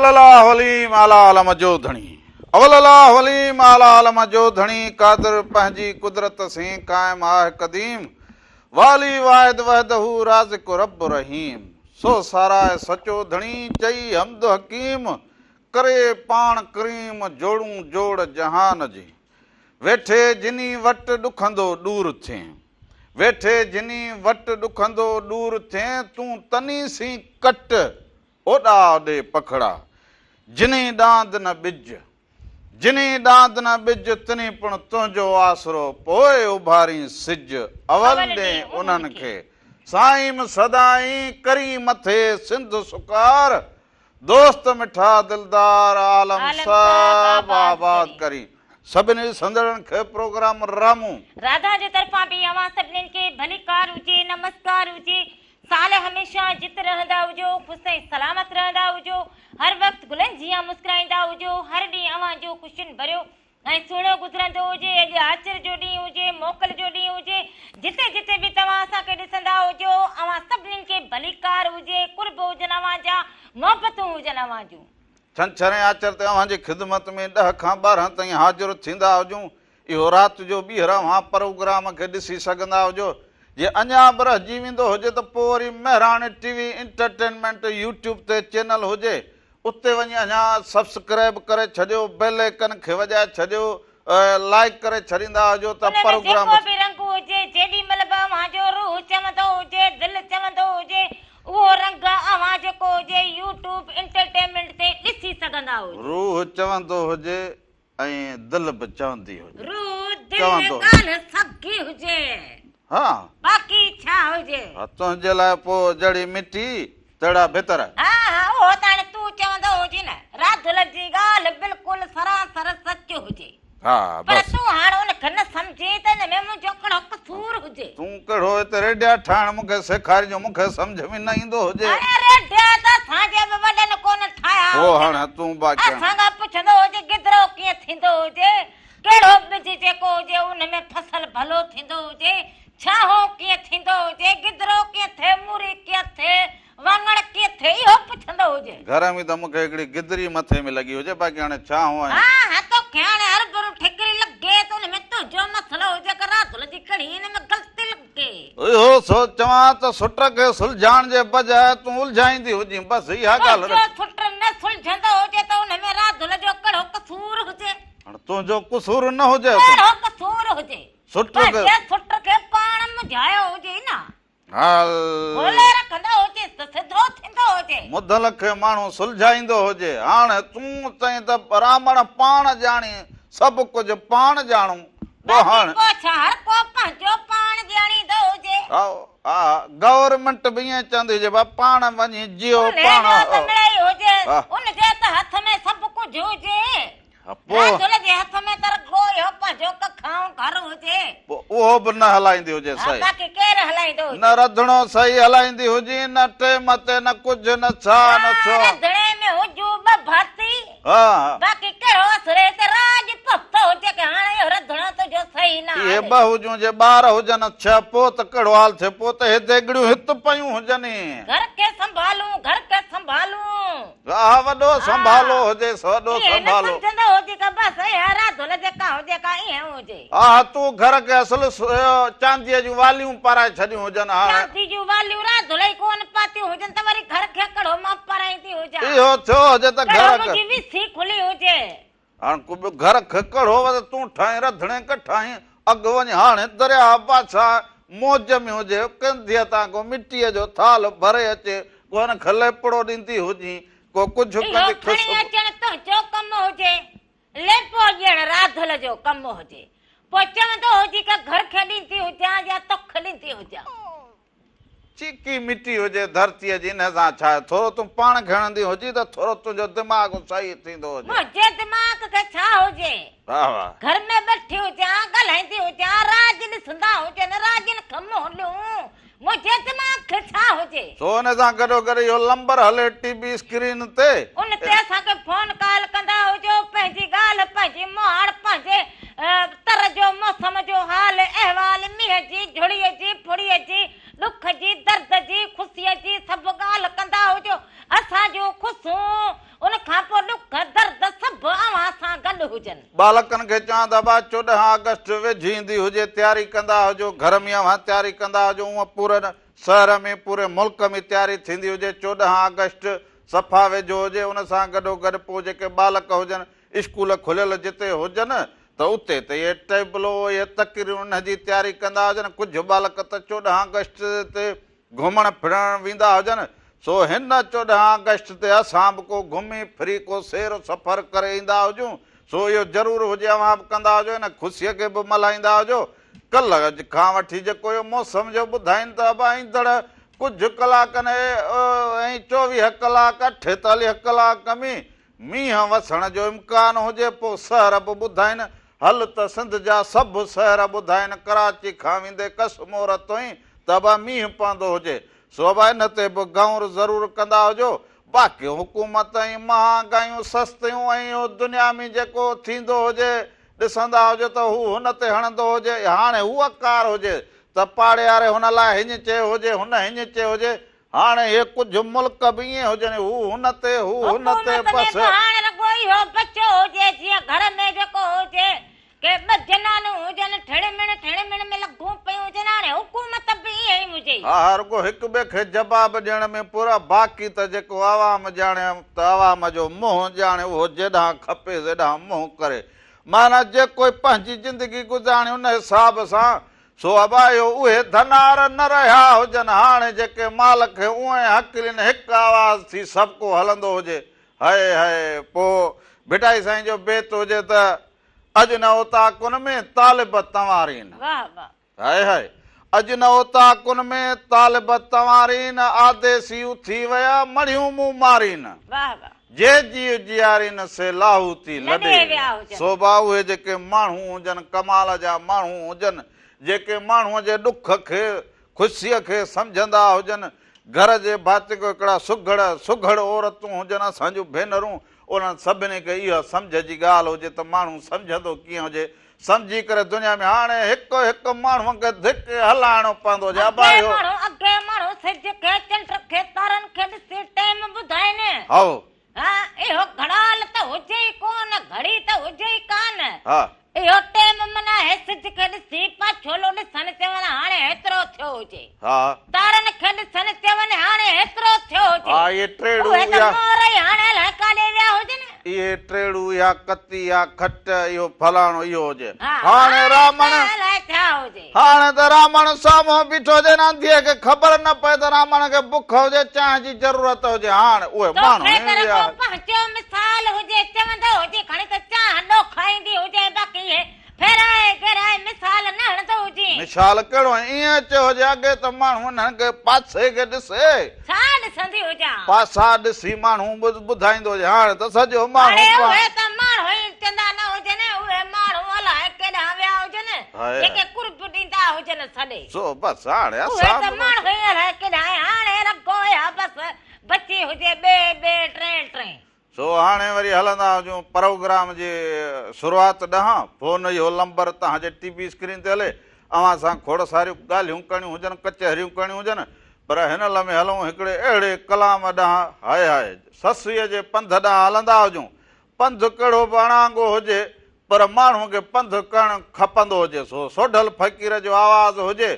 اول الله عليم اعليٰ عالم جو ڌڻي. اول الله عليم اعليٰ عالم جو ڌڻي قادر پنهنجي قدرت سين قائم آهه قديم والي واحد وحده رازق رب رحيم سو ساراهه سچو ڌڻي چئي حمد حڪيم ڪري پاڻ ڪريم جوڙون جوڙ جهان جي ويٺي جني وٽ ڏکندو ڏور ٿئين. ويٺي جني وٽ ڏکندو ڏور ٿئين تون تني سين ڪٽ اوڏا ڏي پکڙا. جني ڏاند نه ٻج. جني ڏاند نه ٻج تني پڻ تنهنجو آسرو پوء اڀارين سج اول ڏين انهن کي. سائيم سدائين ڪرين مٿي سنڌ سڪار دوست مٺا دلدار عالم سڀ آباد ڪرين. سڀني ڏسندڙن کي پروگرام رامون. راڌا جي طرفان به اوهان سڀنين کي ڀليڪار هجي نمسڪار هجي سال هميشه جت رهندا هجو خوش ۽ سلامت رهندا هجو هر وقت گلن جيان مسڪرائيندا هجو هر ڏينهن اوهان جو خوشين ڀريو ۽ سهڻو گذرندو هجي، اڄ آچر جو ڏينهن هجي، موڪل جو ڏينهن هجي، جتي جتي به توهان اسان کي ڏسندا هجو، اوهان سڀنين کي ڀليڪار هجي، قرب هجن اوهان جا، محبتون هجن اوهان جون. ڇنڇر ۽ آچر تي اوهان جي خدمت ۾ ڏهه کان 12 تائين حاضر ٿيندا هجون، اهو رات جو ٻيهر اوهان پروگرام کي ڏسي سگهندا هجو، جي اڃا به رهجي ويندو هجي ته پوء وري مهراڻ ٽي وي انٽرٽينمينٽ يوٽيوب تي چينل هجي اتي وڃي اڃا سبسڪرائب ڪري ڇڏيو بيل آئيڪن کي وڄائي ڇڏيو لائيڪ ڪري ڇڏيندا هجو ته ان ۾ پروگرام. جيڪو به رنگ هجي جيڏي مهل به اوهان جو روح چوندو هجي دل چوندو هجي اهو رنگ اوهان جيڪو هجي يوٽيوب انٽرٽينمينٽ تي ڏسي سگهندا هجو. روح چوندو هجي ۽ دل به چوندي هجي. روح دل چوندو هجي. ڳالهه سگهي هجي. ها. باقي ڇا هجي. ها تنهنجي لاء پوء جهڙي مٽي تهڙا ڀتر. ها ها اهو ته هاڻي تون چوندو هجين نه. راڌل جي ڳالهه بلڪل سراسر سچ هجي. ها پر بس. تون هاڻ ان کي نه سمجهين ته ان ۾ منهنجو ڪهڙو قصور هجي. تون ڪهڙو هت ريڊيا ٺاهڻ مون کي سيکارين جو مون کي سمجهه ۾ نه ايندو هجي. اڙي ريڊيا ته اسان جي به وڏن ڪونه ٺاهيا پوء هجن. هاڻ تون باقي. اسان کان پڇندو هجي گدرو ڪيئن ٿيندو هجي، ڪهڙو ٻج جيڪو هجي ان ۾ فصل ڀلو ٿيندو هجي، ڇانهون ڪيئن ٿيندو هجي، گدرو ڪيئن ٿئي، موري ڪيئن ٿئي، واڱڻ ڪيئن ٿئي، اهو پڇندو هجي. گهر ۾ ته مون کي هڪڙي گدري مٿي ۾ لڳي هجي، باقي هاڻي ڇانهون ۽. ها ها توکي هاڻي هرڀرو ٺڪري لڳي ته ان ۾ تنهنجو مسئلو هجي ڪه راڌل جي ڪهڙي ان ۾ غلطي لڳي. اهو سو چوان ته سٽ کي سلجهائڻ جي بجاء تون الجهائيندي هجين، بس اها ڳالهه تنهنجو سٽ نه سلجهندو هجي ته ان ۾ راڌل جو ڪهڙو قصور هجي. هاڻي تنهنجو قصور نه هجي ته. ڪهڙو قصور هجي. سٽ کي. پنهنجي سٽ کي پاڻ منجهايو هجي نه. هل. کولي رکندو هجيس ته سڌو ٿيندو هجي. مڌل کي ماڻهو سلجهائيندو هجي. هاڻ تون چئين ته براهمڻ پاڻ ڄاڻي، سڀ ڪجهه پاڻ ڄاڻون. پوء هاڻ. باقي پوء ڇا هر ڪو پنهنجو پاڻ ڄاڻيندو هجي. ها گورنمينٽ به ائين چوندي هجي ڀا پاڻ وڃي جيئو انهيء پاڻ. جو ته مڙئي هجي. ان جي ته هٿ ۾ سڀ ڪجهه هجي. پوء. راڌل جي هٿ ۾ ته رڳو اهو پنهنجو ڪکائون گهر هجي. پوء اهو به نه هلائيندي هجي ها صحيح. باقي ڪير هلائيندو هجي. نه رڌڻو صحيح هلائيندي هجي نه ٽيم تي نه ڪجهه نه ڇا نه ڇو. ها رڌڻي ۾ هجون ٻه ڀاتي. ها. باقي ڪهڙو اسري تي راڄ پختو هجي ڪي هاڻ اهو رڌڻو تنهنجو صحيح نه اهي هلي. ٻه هجون جي ٻار هجن ڇهه پوء ته ڪهڙو حال ٿئي پوء ته هي ديڳڙيون هت پيون هجن. گهر کي سنڀالون گهر کي سنڀالون. راهه وڏو سنڀالو هجيس وڏو سنڀالو. ائين نه سمجهندو هجي ته بس اها راڌل جيڪا هجي ڪا ائين هجي. آه تون گهر کي اصل چانديء جون واليون پارائي ڇڏيون هجن هاڻ. چاندي جون واليون راڌل ئي ڪونه پاتيون هجن ته وري گهر کي ڪهڙو مان پارائيندي هجان. اهو ٿيو هجي ته گهر ڪهڙو منهنجي وسي کلي هجي. هاڻ ڪو ٻيو گهر کي ڪهڙو ور تون ٺاهين رڌڻي ڪه ٺاهين اڳ وڃ هاڻي درياهه بادشاهه موج ۾ هجي ڪنڌيء تان ڪو مٽيء جو ٿالهه ڀري اچي ڪو هن کي ليپڙو ڏيندي هجين ڪو ڪجهه اهو ڪندي کڻي خوشبو. اچڻ تنهنجو ڪم هجي ليپو ڏيڻ راڌل جو ڪم هجي پوء چوندو هجي ڪه گهر کي ڏيندي هجان يا توکي ڏيندي هجان. چيڪي مٽي هجي ڌرتيء جي انهيء سان ڇا آهي؟ ٿورو تون پاڻ کي هڻندي هجين ته ٿورو تنهنجو دماغ صحيح ٿيندو هجي. منهنجي دماغ کي ڇا هجي؟ واهه واهه. گهر ۾ ويٺي هجان، ڳالهائيندي هجان، راڄ ڏسندا هجن، راڄن کي منهن ڏيون، منهنجي دماغ کي ڇا هجي؟ سو ان سان گڏوگڏ اهو لمبر هلي ٽي وي اسڪرين تي. ان تي اسان کي فون ڪال ڪندا هجو، پنهنجي ڳالهه، پنهنجي مهاڙ، پنهنجي تر جو موسم جو حال احوال، مينهن جي، جهڙيء جي، ڦڙيء جي، ڏک جي، درد جي، خوشيء جي سڀ ڳالهه ڪندا هجو. اسان جون خوشون ان کان ٻالڪن کي چوان ته ابا 14 آگسٽ ويجهي ايندي هجي تياري ڪندا هجو گهر ۾ اوهان تياري ڪندا هجو اونء پوري شهر ۾ پوري ملڪ ۾ تياري ٿيندي هجي 14 آگسٽ صفا ويجهو هجي ان سان گڏو گڏ پوء جيڪي ٻالڪ هجن اسڪول کليل جتي هجن ته اتي ته اهي ٽيبلو اهي تقريرون انهن جي تياري ڪندا هجن ڪجهه ٻالڪ ته 14 آگسٽ تي گهمڻ ڦرڻ ويندا هجن، سو هن 14 آگسٽ تي اسان به ڪو گهمي ڦري ڪو سير سفر ڪري ايندا هجون، سو اهو ضرور هجي اوهان به ڪندا هجو، ان خوشيء کي به ملهائيندا هجو. ڪلهه کان وٺي جيڪو اهو موسم جو ٻڌائين ته ابا ايندڙ ڪجهه ڪلاڪن ۽ 24 ڪلاڪ 48 ڪلاڪ ۾ مينهن وسڻ جو امڪان هجي پوء شهر به ٻڌائين، هل ته سنڌ جا سڀ شهر ٻڌائين ڪراچي کان ويندي ڪشمور تائين ته ابا مينهن پوندو هجي سو ابا ان تي به غور ضرور ڪندا هجو باقي حڪومت ۽ مهانگايون سستيون ۽ اهو دنيا ۾ جيڪو ٿيندو هجي ڏسندا هجو ته هو هن تي هڻندو هجي هاڻي هوء ڪار هجي ته پاڙي واري هن لاء هڃ چيو هجي هن هڃ چيو هجي هاڻي هي ڪجهه ملڪ به ائين هجن، هو هن تي، هو هن تي، حڪومت ۾ بس. به هاڻي رڳو اهو بچيو هجي، جيئن گهر ۾ جيڪو هجي، ڪي ٻه جنانون هجن، ٺڙ مڻ ٺڙ مڻ ۾ لڳون پيون هجن، هاڻي حڪومت به ائين ئي هجي. ها ها رڳو هڪ ٻئي کي جواب ڏيڻ ۾ پورا، باقي ته جيڪو عوام ڄاڻي ته عوام جو منهن ڄاڻي، اهو جيڏانهن کپيس ايڏانهن منهن ڪري. معنيٰ جيڪو پنهنجي زندگي گذارڻي ان حساب سان سو ابا اهو اهي ڌنار نه رهيا هجن هاڻي جيڪي مال کي اونئين هڪلين هڪ آواز ٿي سڀڪو هلندو هجي هئي هئي پوء ڀٽائي سائين جو بيت هجي ته اڄ نه اوطاقن ۾ طالب تنوارين واه واه. هئي هئي اڄ نه اوطاقن ۾ طالب تنوارين آديسي اٿي ويا مڙهيون مون مارين. واه واه. جي جيء جيارين سي لاهوتي لڏي ويا. سو با اهي جيڪي ماڻهو هجن ڪمال جا ماڻهو هجن، جيڪي ماڻهوء جي ڏک کي، خوشيء کي سمجهندا هجن، گهر جي ڀاتين کان هڪڙا سگهڙ، سگهڙ عورتون هجن، اسان جون ڀينرون، انهن سڀني کي اها سمجهه جي ڳالهه هجي ته ماڻهو سمجهندو ڪيئن هجي، سمجهي ڪري دنيا ۾ هاڻي هڪ هڪ ماڻهوء کي ڌڪي هلائڻو پوندو هجي. ابا اڳي اهو. ماڻهو اڳي ماڻهو سج کي چنڊ کي تارن کي ڏسي ٽيم ٻڌائين. هائو. ها اهو گهڙال ته هجي ئي ڪونه گهڙي ته هجي ئي ڪانه. ها. اهو ٽيم معنيٰ هي سج کي ڏسي پاڇولو ڏسن چون هاڻي هيترو ٿيو هجي. ها. تارن کي ڏسن چون هاڻي هيترو ٿيو هجي. ها اهي ٽيڙو اهي ته اها. مور ئي هاڻي الائي ڪاڏي ويا هجن. اهي ٽيڙو اها ڪتي اها کٽ اهو فلاڻو اهو هجي. ها هاڻي هاڻي رامڻ. ته الائي ڇا هجي. هاڻي ته رامڻ سامهون بيٺو هجي نه انڌيء کي خبر نه پئي ته رامڻ کي بک هجي چانهه جي ضرورت هجي هاڻي اهي ماڻهو توکي ته ئي رڳو ويا. پنهنجو مثال هجي چوندو هجي کڻي ته چانهه ڏوکائيندي هجي باقي اهي ڦيرائي گيرائي مثال نه هڻندو هجين. مثال ڪهڙو ۽ ائين چيو هجي اڳي ته ماڻهو انهن کي پاسي کي ڏسي. ڇا ڏسندي هجان. پاسا ڏسي ماڻهو ٻڌائيندو هجي هاڻي ته سڄو ماڻهو اڙي اهي ته ماڻهو ئي چندا نه هجن اهي ماڻهو الائي ڪيڏانهن ويا هجن جيڪي قرب ڏيندا هجن سڏي. سو بس هاڻي اهي اسان ته به بس. ماڻهو ئي الائي ڪيڏانهن هاڻي رڳو اها بس بچي هجي ٻي ٻي ٽين ٽين. سو هاڻي وري هلندا هجون پروگرام جي شروعات ڏانهن. فون اهو لمبر توهان جي ٽي وي اسڪرين تي هلي. اوهان سان کوڙ ساريون ڳالهيون ڪرڻيون هجن، ڪچهريون ڪرڻيون هجن، پر هن لمحي هلون هڪڙي اهڙي ڪلام ڏانهن، هاء هاء، سسئيء جي پنڌ ڏانهن هلندا هجون. پنڌ ڪهڙو به اڻانگو هجي، پر ماڻهوء کي پنڌ ڪرڻ کپندو هجي. سو سوڍل فقير جو آواز هجي،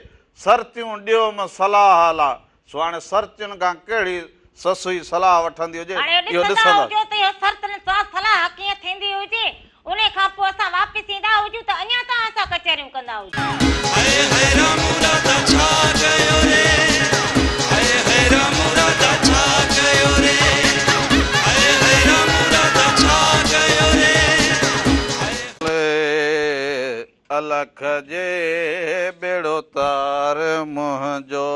سرتيون ڏيوم صلاح الا، سو هاڻي سرتين کان ڪهڙي سسئي صلاح وٺندي هجي، هاڻي اهو ڏسندا ڏسندا. هجو ته اهو سرتين سان صلاح ڪيئن ٿيندي هجي. انهي کان پوء اسان واپس ايندا هجون ته اڃا توهان سان ڪچهريون ڪندا هجون. هئي هئي رامو راڌا ڇا ڪيو ري هئي هئي رامو راڌا ڇا ڪيو ري هئي هئي رامو راڌا ڇا ڪيو ري هئي. الک جي ٻيڙو تار منهنجو،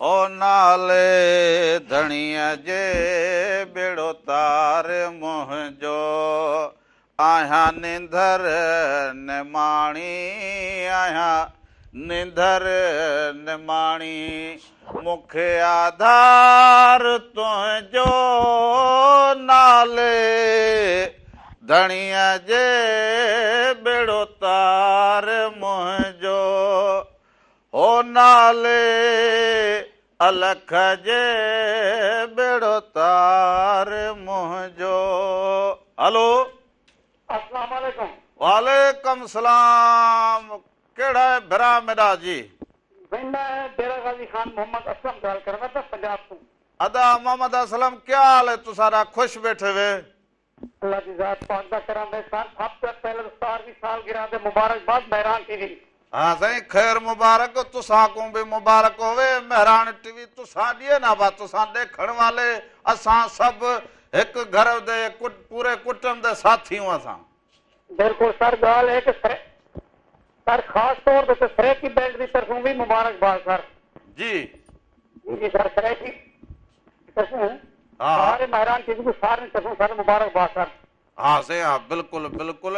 او نالي ڌڻيء جي ٻيڙو تار منهنجو، آهيان نندر نماڻي، آهيان نندر نماڻي، مون کي آڌار تنهنجو، نالي ڌڻيء جي ٻيڙو تار منهنجو، هو نالي الک جي ٻيڙو تار منهنجو. هلو. اسلام عليڪم. وعليڪم سلام ڪهڙا هي ڀرا ميڏا جي. سائين مان ڊيرا غازي خان محمد اسلم ڳالهه ڪران پيا پنجاب تون. ادا محمد اسلم ڪيا حال هي تساڏا خوش ٻيٺي وي. الله جي ذات پاڪ دا ڪرم احسان سڀ تون پهلي ته ستاروين سالگرهه تي مبارڪباد مهراڻ ٽي وي. ها سائين خير مبارڪ تسان ڪون به مبارڪ هووي مهراڻ ٽي وي تسان ڏي نا با تسان ڏيکڻ والي اسان سڀ هڪ گهر the پوري ڪٽنب the ساٿي هون اسان. بلڪل سر ڳالهه هي ته سر خاص طور تي ته سرائيڪي بيلٽ the طرفون به مبارڪباد سر. جي. جي جي سر سرائيڪي طرفون ساري مهراڻ ٽي وي ڪو سارن طرفون سر مبارڪباد سر. ها سائين ها بلڪل بلڪل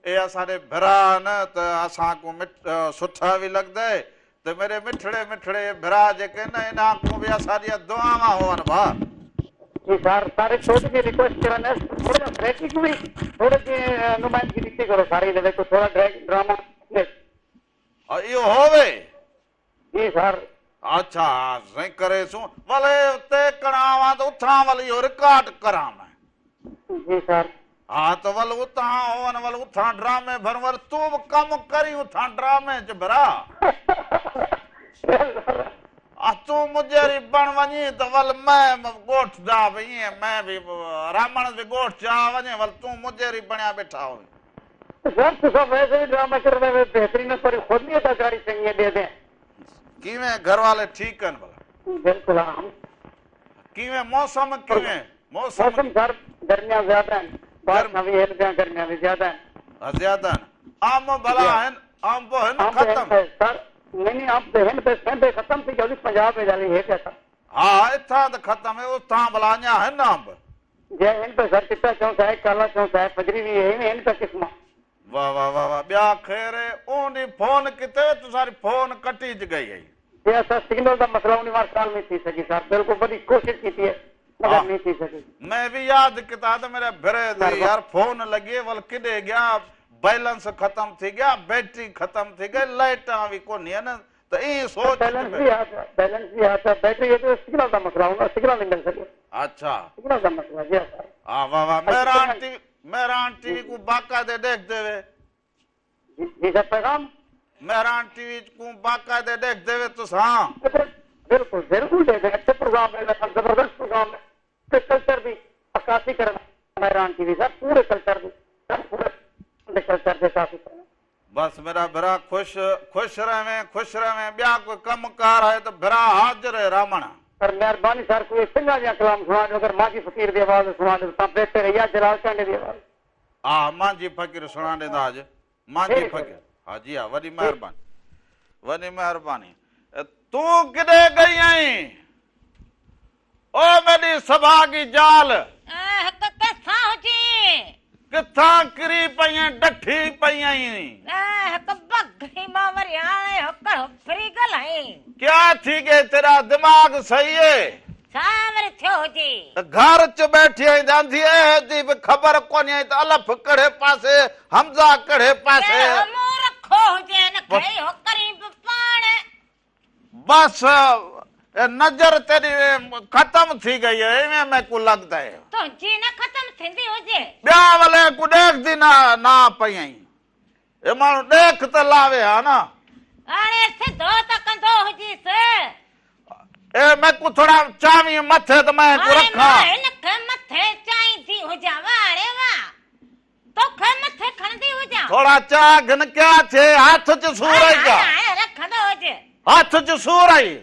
اي اسان ڏي ڀرا آهن ته اسان ڪون مٺ سٺا به لڳدئي ته ميري مٺڙي مٺڙي ڀرا جيڪي آهن انهان ڪون به اسان ڏي دعاوان هون ڀا. جي سر سر هڪ ڇوٽي جي ريڪويسٽ ڪرڻ هيس ٿورو جا سرائيڪي ڪو به ٿورو جي نمائندگي ڏتي ڪرو سر هن وچ ٿورا ڊراما ها اهو هووي. جي سر. اڇا ها سائين ڪريسون ول اتي ڪڻاوان ته اٿان ول اهو رڪارڊ ڪران مين. جي سر. ها ته ول اتان هون ول اٿان ڊرامي ڀرون ول تون به ڪم ڪرين اٿان ڊرامي چ ڀرا. ها تون مجهري بڻ وڃين ته ول مين ڳوٺ دا به ائين مين به رامڻ به ڳوٺ چ آ وڃي ول تون مجهري بڻيا ٻيٺا هوين. سر تساں ویسے بھی ڈرامہ کرنے میں بہترین ہے پر خود بھی اداکاری چنگی ہے دے دیں۔ کیویں گھر والے ٹھیک ہن بھلا۔ بالکل ہاں ہم۔ کیویں موسم کیویں موسم۔ موسم سر گرمیاں زیادہ ہیں بارشاں بھی ہن پیاں گرمیاں بھی زیادہ ہیں۔ ہاں زیادہ ہن آم بھلا ہن آم ہن ختم۔ سر نہیں نہیں آم ہن پہ سندھ ختم تھی گئی پنجاب میں جالی ہے کیا سر۔ ہاں اتھاں تے ختم ہے اتھاں بھلا اجاں ہن آمب۔ جے ہن پہ سر چٹا چونسا ہے کالا چونسا ہے فجری وی ہے ہن پہ قسماں۔ واہ واہ واہ واہ ٻیا خیر ہے اون ݙینہہ فون کیتے وے تساݙی فون کٹیج ڳئی ہئی۔ جے اساں سگنل دا مسئلہ اونی وار کال نہیں تھی سگی سر بالکل وݙی کوشش کیتی ہے مگر نہیں تھی سگی۔ میں وی یاد کیتا تے میݙے بھرے دی یار فون لڳیے ول کݙے ڳیا بیلنس ختم تھی ڳیا بیٹری ختم تھی ڳئی لائٹاں وی کونی ہن تے ایں سوچ بیلنس وی ہا بیلنس وی ہا تے بیٹری ہے تے سگنل دا مسئلہ ہوندا سگنل نہیں مل سکے۔ اچھا۔ سگنل دا مسئلہ جی سر۔ ہاں واہ واہ Mehran T V Mehran T V کو باقاعدے دیکھ دے وے۔ جی سر پیغام۔ مہران ٹی وی کو باقاعدے دیکھ دے وے تساں۔ بالکل بالکل دیکھ دے اچھا پروگرام ہے زبردست پروگرام ہے تے کلچر دی عکاسی کرن مہران ٹی وی سر پورے کلچر دی سر پورے کلچر دی عکاسی کرن۔ بس میرا بھرا خوش خوش رہویں خوش رہویں ٻیا کوئی کم کار ہے تاں بھرا حاضر ہے رامݨ۔ سر مہربانی سر کوئی چنگا جیہاں کلام سݨا ݙیو اگر مانجھی فقیر دی آواز وچ سݨا ݙیو تاں بہتر ہے یا جلال چانڈیے دی آواز۔ آ مانجھی فقیر سݨا ݙیندا اڄ مانجھی فقیر ہا جی ہا وݙی مہربانی وݙی مہربانی توں کݙے ڳئی آئیں او میݙی سبھاڳی جال۔ اح کتھاں ہجیں۔ کتھاں کری پئیں ڈٹھی پئی آئیں۔ اح بگھڑی ماں وریاݨے ہکڑ پھری ڳلھائیں۔ کیا تھی ڳئے تیݙا دماغ صحیح اے۔ چھا وري ٿيو هجي۔ گهر چ ٻيٺي آئين ته انڌي اح جي به خبر ڪونهي آئين ته الف ڪهڙي پاسي حمزه ڪهڙي پاسي. ڪهڙو منهن رکو هجي نه کئي هوڪرين به پاڻ. بس نظر تيڏي ختم ٿي گئي ہے ایویں میکوں لگدا ہے۔ تنهنجي نه ختم ٿيندي هجي. ٻيا ولي ڪو ڏيکدي نه نه پئي آئين. اي ماڻهو ڏيک ته لاوي ها نه. هاڻي سڌو ته ڪندو هجيس. اي ميکون ٿورا چانوين مٿي ته مين ڪو هاڻي رکان. مان هن کي مٿي چائيندي هجان واهه ڙي واهه. توکي مٿي کڻندي هجان. ٿورا چاء گهن ڪيا ٿئي هٿ چ سور آئي ڪيا. هاڻي رکندو هج. هٿ چ سور آئي.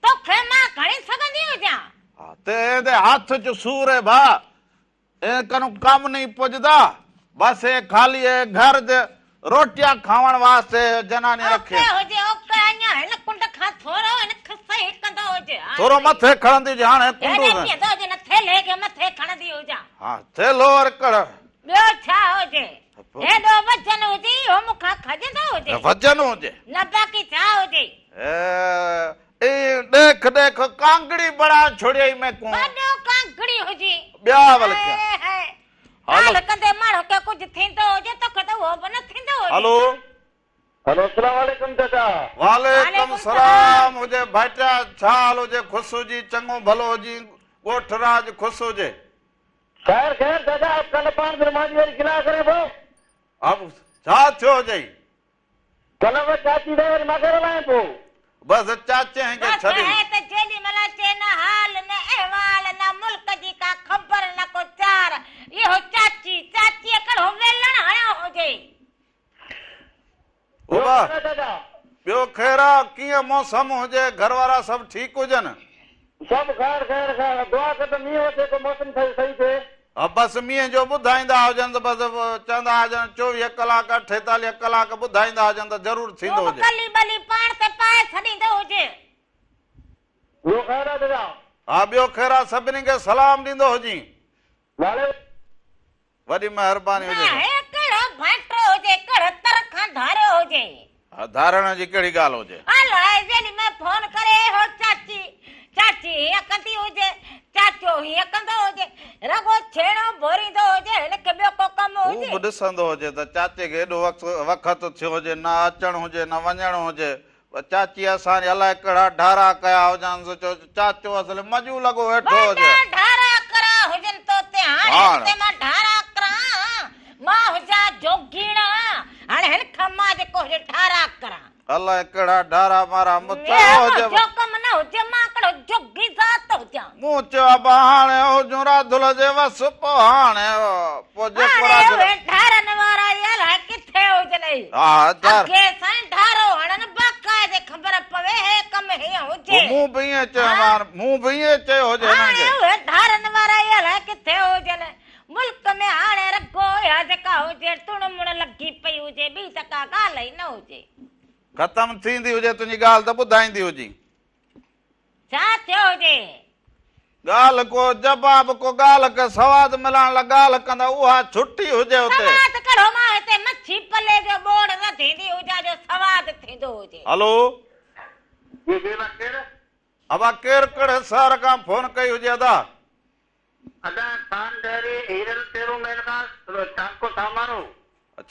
توکي مان کڻي سگهندي هجان. ها ته ايندي هٿ چ سور اي ڀا اي ڪنو ڪم نئي پڄدا بس اي خالي اي گهر the روٽيان کاوڻ واسطي جناني رکي. اوڪي هجي اوڪي اڃا هن ڪنڊ کان ٿورو هن کي صحيح ڪندو هج. ٿورو مٿي کڻندي هجي هاڻي ڪنڊو. هيڏي پيندو هجي نه ٿيلهي کي مٿي کڻندي هجان. ها ٿيلهو ور ڪڙ. ٻيو ڇا هجي؟ هيڏو وزن هجي اهو مون کان کڄندو هجي. وزن هجي. نه باقي ڇا هجي؟ اي ڏيک ڏيک ڪانگڙي بڻا ڇڙيئي ميڪون. وڏو ڪانگڙي هجي. ٻيا ول ڪيا. ڳالهه ڪندي ماڻهو کي ڪجهه ٿيندو هجي توکي ته اهو به نه ٿيندو هجي. هلو. هلو اسلام عليڪم چچا. وعليڪم سلام هجي ڀائٽيا ڇا حال هجي خوش هجي چڱو ڀلو هجي ڳوٺ راڄ خوش هجي. خير خير چچا ڪلهه پاڻ درماجي واري گلا ڪرين پيو. ها ڇا ٿيو هجئي؟ ڪلهه چاچي ڏي وري مان کي رلائين پوء. بس چاچي کي بس ڇڏي. هي ته جيڏي مهل اچي نه حال نه احوال نه ملڪ جي ڪا خبر نه ڪو چار اهو چاچي چاچيء ڪهڙو ويلڻ هنيو هجي. ابا ٻيو خير آ ڪيئن موسم هجي گهر وارا سڀ ٺيڪ هجن. سڀ خير خير خير دعا ڪر ته مينهن وسي ڪو موسم صحيح ٿئي. ها بس مينهن جو ٻڌائيندا هجن ته بس چوندا هجن 24 ڪلاڪ 48 ڪلاڪ ٻڌائيندا هجن ته ضرور ٿيندو هجي. ڪلي ٻلي پاڻ تي پائي ڇڏيندو هجي. ٻيو خير آ دادا. ها ٻيو خير آ سڀني کي سلام ڏيندو هجين. وعليڪم. وڏي مهرباني هجي. نه هي ڪهڙو ڀائٽو هجي ڪهڙو تر کان ڌاريو هجي. ها ڌارڻ جي ڪهڙي ڳالهه هجي. الائي جيڏي مهل فون ڪري هو چاچي چاچي هيئن ڪندي هجي چاچو هيئن ڪندو هجي رڳو ڇيڻو ڀوريندو هجي هن کي ٻيو ڪو ڪم هو هجي. به ڏسندو هجي ته چاچي کي ايڏو وقت ٿيو هجي نه اچڻ هجي نه وڃڻ هجي چاچي اسان جي الائي ڪهڙا ڍارا ڪيا هجنس چو چاچو اصل مڄو لڳو ويٺو هجي. وڏا ڍارا ڪرا هجن تو تي هاڻي هاڻ. هتي مان ڍارا ڪران مان هجان جوڳيڻا هاڻي هن کان مان جيڪو هجي ڍارا ڪران. الائي ڪهڙا ڍارا مارا مٿو هجي. منهنجو ڪم نه هجي مان ڪهڙو جوڳي ذات هجان. مون چيو ابا هاڻي هجون راڌل جي وس پوء هاڻي پوء جيڪو هاڻي راڌل. اهي ڍارن وارا ئي الائي ڪٿي هجن اي. ها ڍار. اڳي سائين ڍارو هڻن باقاعدي خبر پوي هي ڪم هيئن هجي. پوء مون به ائين چيو مان مون به ائين چيو هجي هنن کي. هاڻي اهي ڍارن وارا ئي الائي ڪٿي هجن. ملڪ ۾ هاڻي رڳو اها جيڪا هجي تڻ مڻ لڳي پئي هجي ٻي ته ڪا ڳالهه ئي نه هجي. ختم ٿيندي هجي تنهنجي ڳالهه ته ٻڌائيندي هجي. ڇا ٿيو هجي؟ ڳالهه ڪو جواب ڪو ڳالهه کي سواد ملائڻ لاء ڳالهه ڪندا اها ڇٽي هجي اتي. سواد ڪهڙو مان هتي مڇي پلي جو ٻوڙ رڌيندي هجان جو سواد ٿيندو هجي. هلو. جي جي با ڪير؟ ابا ڪير ڪهڙي شهر کان فون ڪئي هجي ادا؟ ادا خان ڊيري هيرل تيرو ميل کان تعلقو سامارو.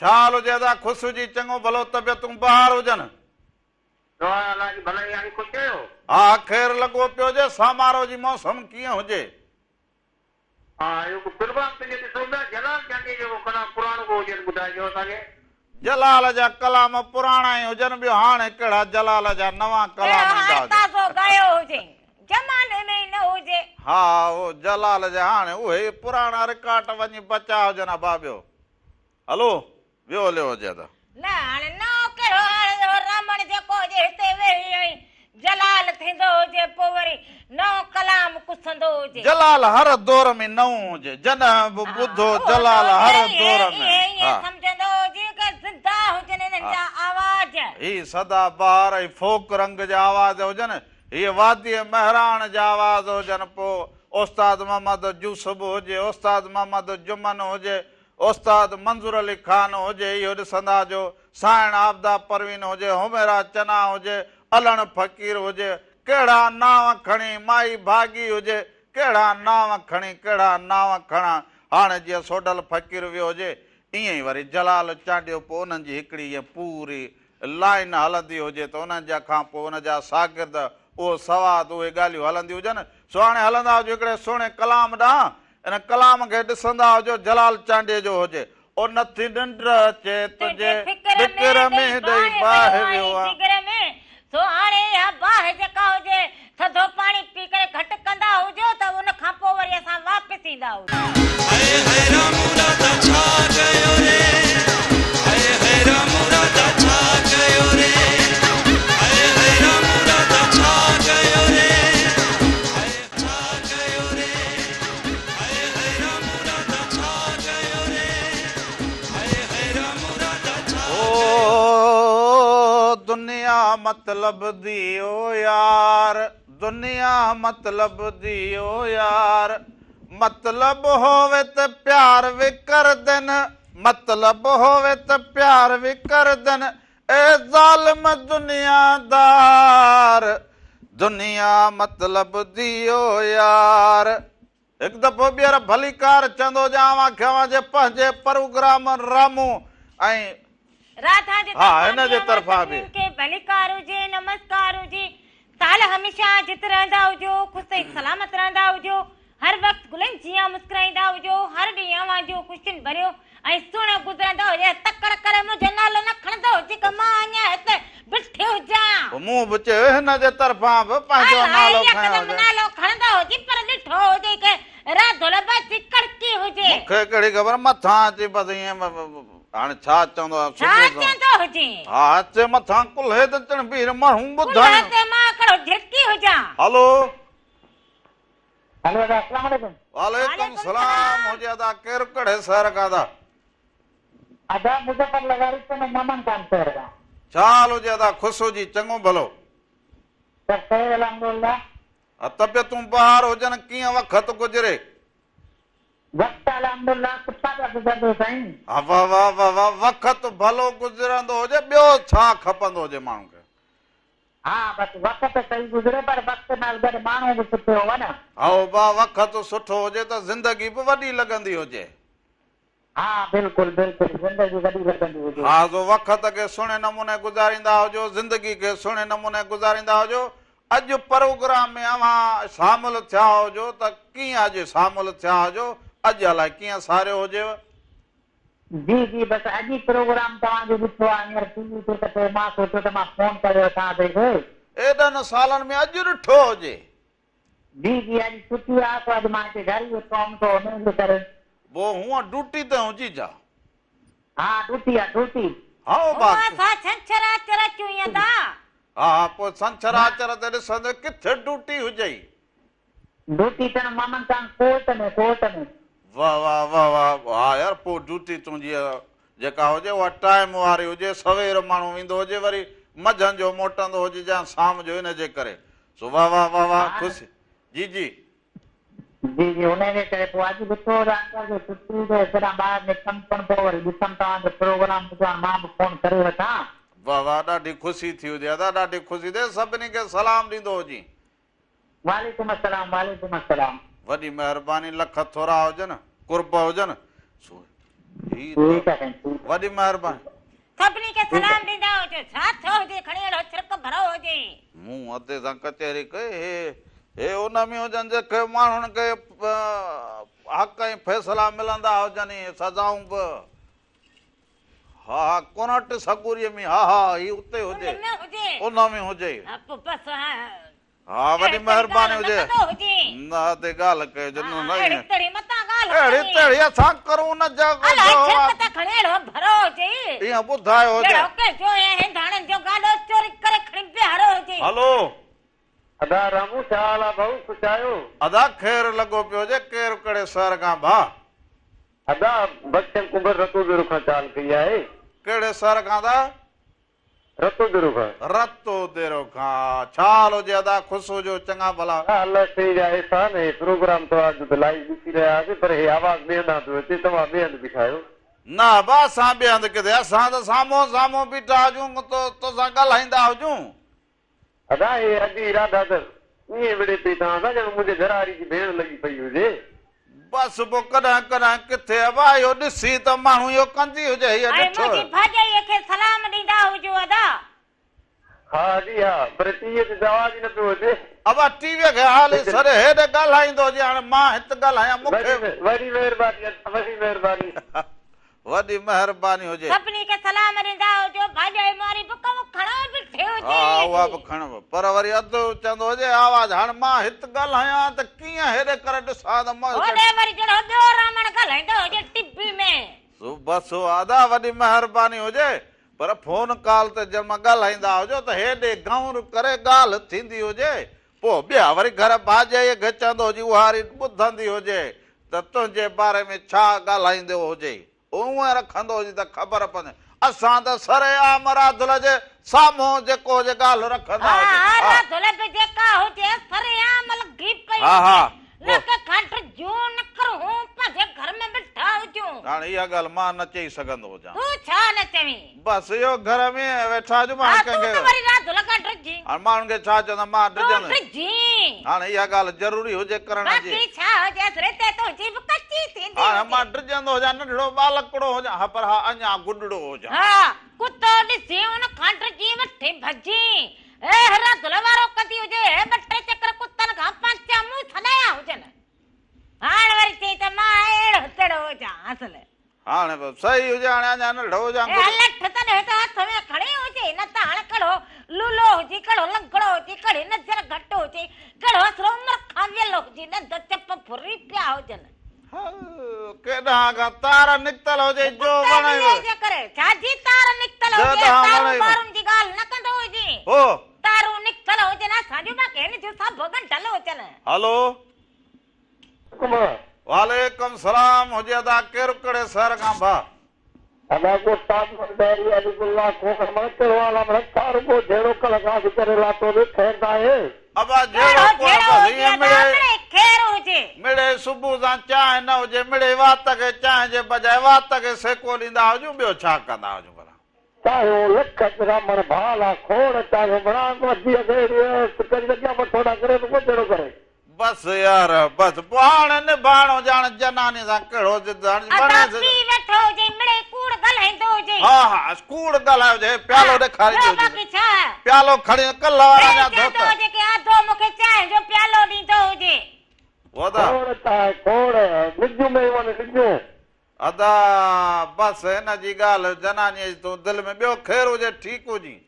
ڇا حال هجي ادا خوش هجي چڱو ڀلو طبيعتون بهار هجن. دعا الله جي ڀلائي آهي خوش آهيو. ها خير لڳو پيو هجي سامارو جي موسم ڪيئن هجي. ها اهو ڪو پروگرام تنهنجو ڏسون پيا جلال چانڊيي جو ڪو ڪلام پراڻو ڪو هجي ته ٻڌائجو اسان کي. جلال جا ڪلام پراڻا ئي هجن ٻيو هاڻي ڪهڙا جلال جا نوان ڪلام ڪهڙو ايندا هاڻي هجن. تازو ڳايو هجين زماني ۾ ئي نه هجي. ها اهو جلال جا هاڻي اهي ئي پراڻا رڪارڊ وڃي بچا هجن ابا ٻيو هلو ويو هليو هجي ادا. نه هاڻي نئون ڪهڙو هاڻي اهو رامڻ جيڪو هجي هتي ويهي ۽ جلال ٿيندو هجي پوء وري نئون ڪلام ڪسندو هجي. جلال هر دور ۾ نئون هجي جڏهن به ٻڌو جلال هر دور ۾. اهي ائين سمجهندو هجي ڪه زنده هجن انهن جا آواز. هي سدا بهار ۽ فوڪ رنگ جا آواز هجن، هي واديء مهراڻ جا آواز هجن پوء استاد محمد يوسف هجي، استاد محمد جمن هجي، استاد منظور علي خان هجي اهو ڏسندا جو سانئڻ عابده پروين هجي، حميرا چنا هجي، علڻ فقير هجي، ڪهڙا نانء کڻي، مائي ڀاڳي هجي، ڪهڙا نانء کڻي، ڪهڙا نانء کڻان، هاڻي جيئن سوڍل فقير ويو هجي، ائين ئي وري جلال چانڊيو پوء انهن جي هڪڙي ائين پوري لائين هلندي هجي ته انهن جا کان پوء ان جا شاگرد اهو سواد اهي ڳالهيون هلنديون هجن، سو هاڻي هلندا هجو هڪڙي سهڻي ڪلام ڏانهن، ان ڪلام کي ڏسندا هجو جلال چانڊيي جو هجي، او نٿي ننڊ اچي تنهنجي تنهنجي فڪر فڪر ۾ ۾ ڏئي ڏئي باهه باهه ويو ويو آهين آن. جگر ۾، سو هاڻي اها باهه جيڪا هجي ٿڌو پاڻي پي ڪري گهٽ ڪندا هجو ته ان کان پوء وري اسان واپس ايندا هجون. هاء هاء رامو راڌا ڇا ڪيو ري هاء هاء رامو راڌا ڇا ڪيو ري هاء هاء رامو راڌا ڇا ڪيو ري هاء ڇا ڪيو ري هاء هاء رامو راڌا ڇا ڪيو ري هاء هاء رامو راڌا ڇا او دنيا مطلب the او يار دنيا مطلب the او يار مطلب ہووي ته پيار وي ڪردن مطلب ہووي ته پيار وي ڪردن اي ظالم دنيا دار دنيا مطلب the او يار. هڪ دفعو ٻيهر ڀليڪار چوندو هجان اوهان کي اوهان جي پنهنجي پروگرام رامو ۽ راڌا جي ها طرفان هن به جي اوهان طرفان به. سڀني کي ڀليڪار هجي نمسڪار هجي سال هميشه جت رهندا هجو خوش ۽ سلامت رهندا هجو هر وقت گلن جيان مسڪرائيندا هجو هر ڏينهن اوهان جو خوشين ڀريو ۽ سهڻو گذرندو هجي، تڪڙ ڪري منهنجو نالو نه کڻندو هجي ته مان اڃا هتي بيٺي هجان. پوء مون به چيو هن جي طرفان به پنهنجو نالو کنيو هجي. نالو کڻندو هجي پر ڏٺو هجي ڪي راڌل به اچي ڪڙڪي هجي. مون کي ڪهڙي خبر مٿان اچي بس ائين هاڻي ڇا چوندو آهيان ڇا چوندو هجي. ها اچي مٿان ڪلهي تي چڻ بيهه ماڻهو ٻڌائين. ڪلهي تي مان ڪهڙو جهرڪي هجان. هلو. هلو ادا اسلام عليڪم. وعليڪم سلام هجي ادا ڪير ڪهڙي شهر کان ادا. ادا مظفر لغاري پنو محمد خان شهر کان. ڇا حال هجي ادا خوش هجي چڱو ڀلو. سڀ خير الحمدلله. ها طبيعتون بهار هجن ڪيئن وقت گذري. وقت الحمدلله سٺا پيا گذرندو سائين. ها واه واه واه واه وقت ڀلو گذرندو هجي ٻيو ڇا کپندو هجي ماڻهو کي. ها بس وقت صحيح گذري پر وقت نال گڏ ماڻهو به سٺو هو نه. هائو با وقت سٺو هجي ته زندگي به وڏي لڳندي هجي. ها بلڪل بلڪل زندگي وڏي لڳندي هجي. ها سو وقت کي سهڻي نموني گذاريندا هجو زندگي کي سهڻي نموني گذاريندا هجو اڄ پروگرام ۾ اوهان شامل ٿيا هجو ته ڪيئن اڄ شامل ٿيا هجو اڄ الائي ڪيئن ساريو هجيو. جي جي بس اڄ ئي پروگرام توهان جو ڏٺو آ هينئر ٽي وي تي ته پوء مان سوچيو ته مان فون ڪري وٺان ادي کي. ايڏن سالن ۾ اڄ ڏٺو هجي. جي جي اڄ ڇٽي آ سو اڄ مان هتي گهر ئي ويٺو هوم سو انهي جي ڪري. پوء هونء ڊوٽي تي هجي ڇا؟ ها ڊوٽي آ ڊوٽي. هائو با. هونء اسان ڇنڇر آچر اچون ئي ادا. ها ها پوء ڇنڇر آچر تي ڏسندين ڪٿي ڊوٽي هجئي. ڊوٽي ٿيڻ محمد خان ڪورٽ ۾ ڪورٽ ۾. واه واه واه واه ها يار پوء ڊيوٽي تنهنجي جيڪا هجي اها ٽائيم واري هجي سوير ماڻهو ويندو هجي وري مجهند جو موٽندو هجي يا شام جو ان جي ڪري سو واه واه واه واه خوش جي جي. جي جي انهي جي ڪري پوء اڄ ڏٺو ڊاڪٽر جو ڇٽي هئي ته هڪ ڏانهن ٻاهر نڪتم ڪونه پيو وري ڏٺم توهان جو پروگرام ڏٺو هاڻ مان به فون ڪري وٺان. واه واه ڏاڍي خوشي ٿي هجي ادا ڏاڍي خوشي ٿي سڀني کي سلام ڏيندو هجين. وعليڪم السلام وعليڪم السلام. وڏي مهرباني لک ٿورا هجن قرب هجن سو هي ٺيڪ آ سائين ٺيڪ وڏي مهرباني. سڀني کي سلام ڏيندا هجو ڇا ٿيو هجي کڻي اهڙو ڇرڪ ڀرو هجي. مون ادي سان ڪچهري ڪئي هي هي ان ۾ هجن جيڪي ماڻهن کي حق ۽ فيصلا ملندا هجن اهي سزائون به ها ها ڪرنٽ سڳوريء ۾ ها ها هي اتي هجي ان ۾ هجي ان ۾ هجي. ها پوء بس ها ها وڏي مهرباني هجي. نه ادي ڳالهه ڪئي جو نه نه ائين. اهڙي تهڙي اسان ڪرون نه جا ائين ٻڌايو هجي. هلو. ادا رامو ڇا حال آ ڀائو خوش آهيو. ادا خير لڳو پيو هجي ڪير ڪهڙي شهر کان ڀاء. ادا بخشل ڪنڀر رتوديرو کان ڪال ڪئي آهي. ڪهڙي شهر کان ادا. رتوديرو کان. رتوديرو کان ڇا حال هجي ادا خوش هجو چڱا ڀلا. ادا الله سائين جا احسان هي پروگرام توهان جو ته لائيو ڏسي رهيا هئاسين پر هي آواز ٻئي هنڌان پيو اچي توهان ٻئي هنڌ بيٺا آهيو. نه ابا اسان ٻئي هنڌ ڪٿي اسان ته سامهون سامهون بيٺا هجون توسان ڳالهائيندا هجون. ادا هي ادي راڌا ته ائين وڙهي پئي توهان سان ڄڻ منهنجي گهر واري جي ڀيڻ لڳي پئي هجي. بس پوء ڪڏهن ڪڏهن ڪٿي ابا اهو ڏسي ته ماڻهو اهو ڪندي هجي هيء ۽ ڏٺو. منهنجي ڀاڄائيء کي سلام ڏيندا هجو ادا. ها ادي ها پر ٽي ويء تي ته آواز ئي نه پيو اچي. ابا ٽي ويء کي حال ئي سڏي هيڏي ڳالهائيندو هجي هاڻي مان هت ڳالهايان مون کي. وڏي مهرباني ادا وڏي مهرباني. وڏي مهرباني هجي. سڀني کي سلام ڏيندا هجو. ڀاڄائي ماري به ڪم کڻو بيٺي هجي. ها اها به کڻ پر وري اڌ چوندو هجي آواز هاڻ مان هت ڳالهايان ته ڪيئن هيڏي ڪري ڏسان ته مان. هوڏي وري جهڙو ٻيو رامڻ ڳالهائيندو هجي ٽي بي ۾. سو بس ادا وڏي مهرباني هجي پر فون ڪال تي جنهن مهل ڳالهائيندا هجو ته هيڏي گئون ڪري ڳالهه ٿيندي هجي پوء ٻيا وري گهر ڀاڄائيء کي چوندو هجي اها وري ٻڌندي هجي ته تنهنجي باري ۾ ڇا ڳالهائيندو هجي. اونئن رکندو هجي ته خبر پوندي. اسان ته سرعام راڌل جي سامهون جيڪو هجي ڳالهه رکندا ها هجي. ها ها. راڌل به جيڪا هجي سرعام لڳي پئي ها هجي. ها. نه ڪي کنڊ جون نه ڪرهون پنهنجي گهر ۾ ويٺا هجون. هاڻي اها ڳالهه مان نه چئي سگهندو هجان. تون ڇا نه چوين؟ بس اهو گهر ۾ ويٺا هجون ها هاڻي تون ڪنهن کي. ته وري راڌل کان ڊڄين. هاڻي ماڻهن کي ڇا چوندم مان تون ڊڄندس. ڊڄين. هاڻي اها ڳالهه ضروري هجي ڪرڻ جي. باقي ڇا هجي اصل تي تنهنجي به ڪچي ٿيندي هاڻي هجي. مان ڊڄندو هجان ننڍڙو ٻالڪڙو هجان ها پر ها اڃا گڏڙو هجان. ها ڪتو ڏسي ان کان ڊڄين وٺي ڀڄين. اي راڌل وارو ڪندي هجي هي ٻه ٽي چڪر ڪتن کان پنهنجا منهن ڇڏايا هجن. هاڻ وري چئين ته مان اهڙو تهڙو هجان اصل. هاڻي به صحيح هجي هاڻي اڃا ننڍو هجان اها لٺ تڏهن ته هٿ ۾ کڻي هجي نه ته هاڻي ڪهڙو لولو هجي ڪهڙو لنگڙو هجي ڪهڙي نظر گهٽ هجي ڪهڙو اصل عمر کان ويل هجي ڏند چپ ڦري پيا هجن. هل ڪيڏانهن کان تار نڪتل هجي جو وڻئي. ڪتي ٻلي جي ڪري ڇا جي تار نڪتل هجي تارون ٻارون جي ڳالهه نه ڪندو هجي. هو. تارون نڪتل هجن اسان جون باقي هن جون سڀ ڳنڍل هجن. هلو. حڪم. وعليڪم سلام هجي ادا ڪير ڪهڙي شهر کان ڀا. ادا ڪو تاج ڊائري علي گل لا کوکر مان ڪهڙو حال آ مڙس ڇا رڳو جهيڙو ڪلهه کان اڳ ڪري لاتو اٿئي خير ته آهي. ابا جهيڙو ڪهڙو ڪونه جهيڙو بس هجي ائين ادا مڙئي مڙئي خير هجي. مڙئي صبح سان چانهه نه هجي مڙئي وات کي چانهه جي بجاء وات کي سيڪو ڏيندا هجون ٻيو ڇا ڪندا هجون ڀلا. چاهيو لک برهمڻ ڀالا کوڙ چاهيو بڻان وڌي اڳي ڪري اڳيان وٺوڙا ڪري رڳو جهيڙو ڪري. بس يار بس پوء هاڻ نڀاڻو ڄاڻ جناني سان ڪهڙو ضد هاڻ ادا وڻيس. پي ويٺو هجي مڙئي ڪوڙ ڳالهائيندو هجي. ها ها ڪوڙ ڳالهايو هجي هي پيالو ڏيکاريندي ٻيو هجي. باقي ڇا. پيالو کڻي ڪلهه وارا هي اڃا چوندو ڌوتا. هجي ڪي آڌو مون کي چانهه جو پيالو ڏيندو هجي. ادا. کوڙ چانهه کوڙ نجون ۾ وڃ نجون. ادا بس هن جي ڳالهه جنانيء جي تون دل ۾ ٻيو خير هجي ٺيڪ هجين.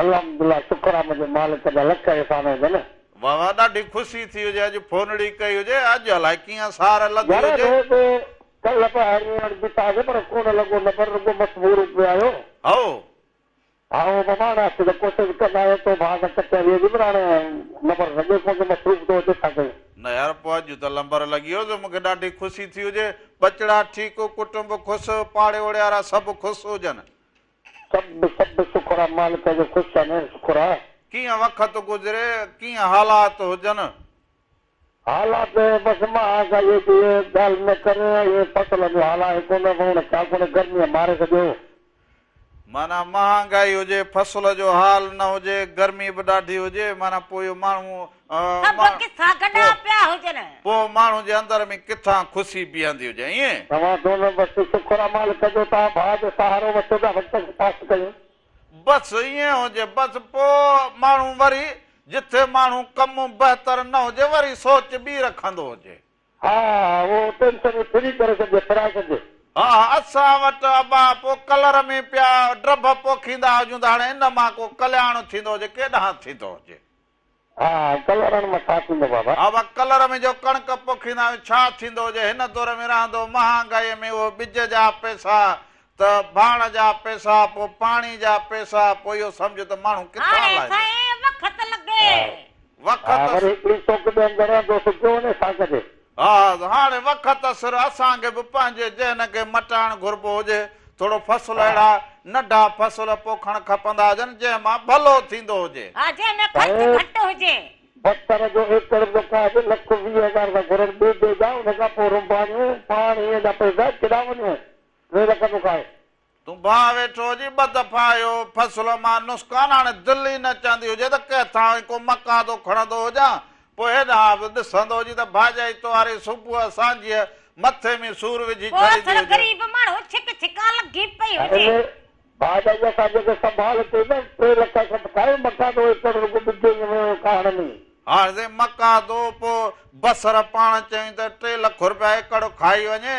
الحمدلله شڪر آ منهنجي مالڪ جا لک احسان هجن. واه واه ڏاڍي خوشي ٿي هجي اڄ فونڙي ڪئي هجي اڄ الائي ڪيئن سار لڌي يار هجي. روز ڪلهه به هڻي بيٺاسين پر ڪونه لڳو نمبر رڳو مصبور پيو آيو. هائو. هائو بابا هاڻي اسين ته ڪوشش ڪندا آهيون تو ڀاء سان ڪچهريء جي پر هاڻي نمبر لڳي ڪونه ٿو مصروف ٿو هجي ڇا ڪيون. نه يار پوء اڄ ته لمبر لڳي ويو سو مونکي ڏاڍي خوشي ٿي هجي ٻچڙا ٺيڪ ڪٽنب خوش پاڙي اوڙي وارا سڀ خوش هجن. سڀ سڀ شڪر آ مالڪ جو خوش آ شڪر آ. ڪيئن وقت گذري ڪيئن حالات هجن. حالات بس مهانگائيء جي ڳالهه نه ڪر ۽ فصل جو حال آهي ڪونه ووڻ ٿيا ڪونه گرميء ماري ڇڏيو. معنيٰ مهانگائي هجي فصل جو حال نه هجي گرمي به ڏاڍي هجي معنيٰ پوء اهو ماڻهو سڀ قصا گڏا پيا هجن. پوء ماڻهو جي اندر ۾ ڪٿان خوشي بيهندي هجي ائين؟ توهان دونهن بس شڪر آ مالڪ جو توهان ڀاء جو سهارو وٺو پيا وقت کي پاس ڪيون. بس ائين هجي بس پوء ماڻهو وري جٿي ماڻهو ڪم بهتر نه هجي وري سوچ ٻي رکندو هجي. ها اهو ٽينشن ئي فري ڪري ڇڏجي ڦرائي ڇڏجي. ها اسان وٽ ابا پوء ڪلر ۾ پيا ڊڀ پوکيندا هجون ته هاڻي ان مان ڪو ڪلياڻ ٿيندو هجي ڪيڏانهن ٿيندو هجي. ها ڪلرن مان ڇا ٿيندو بابا. ابا ڪلر ۾ جو ڪڻڪ پوکيندا آهيون ڇا ٿيندو هجي هن دور ۾ رهندو مهانگائي ۾ اهو ٻج جا پئسا ته ڀاڻ جا پئسا پوء پاڻي جا پئسا پوء اهو سمجهه ته ماڻهو ڪٿان هاڻي لاهيندو. سائين وقت لڳي. وقت ها وري هڪڙي سوڪ ٻين ڄڻن جو سڪيو وڃي ڇا ڪجي. ها هاڻي وقت سر اسان کي به پنهنجي ذهن کي مٽائڻ گهربو هجي ٿورو فصل اهڙا ننڍا فصل پوکڻ کپندا هجن جنهن مان ڀلو ٿيندو هجي. ها جنهن ۾ خرچ گهٽ هجي. بصر جو ايڪڙ جو ڪا به لک 20 هزار ٿا گهرن ٻي بيجا ان کان پوء رنباڻيون پاڻيء جا پئسا ڪيڏانهن وڃون 3 لک ٿو کائي. تون ڀاء ويٺو هجين ٻه دفعا اهو فصل مان نسقان هاڻي دل ئي نه چوندي هجي ته ڪنهن ٿان ڪو مقادو کڻندو هجان پوء هيڏانهن به ڏسندو هجين ته ڀاڄائي توهاري صبح سانجهيء مٿي ۾ سور وجهي پوء ڇڏيندي اصل هجي. غريب ماڻهو ڇڪ ڇڪان لڳي پئي هجي. هن ڀاڄائي اسان جيڪي سنڀال ڪئي نه 3 لک کن کائي مقادو ايڪڙ رڳو ٻج ۾ ڪاهڻ ۾. هاڻي سائين مقادو پوء بصر پاڻ چيائين ته 3 لک رپيا ايڪڙ کائي وڃي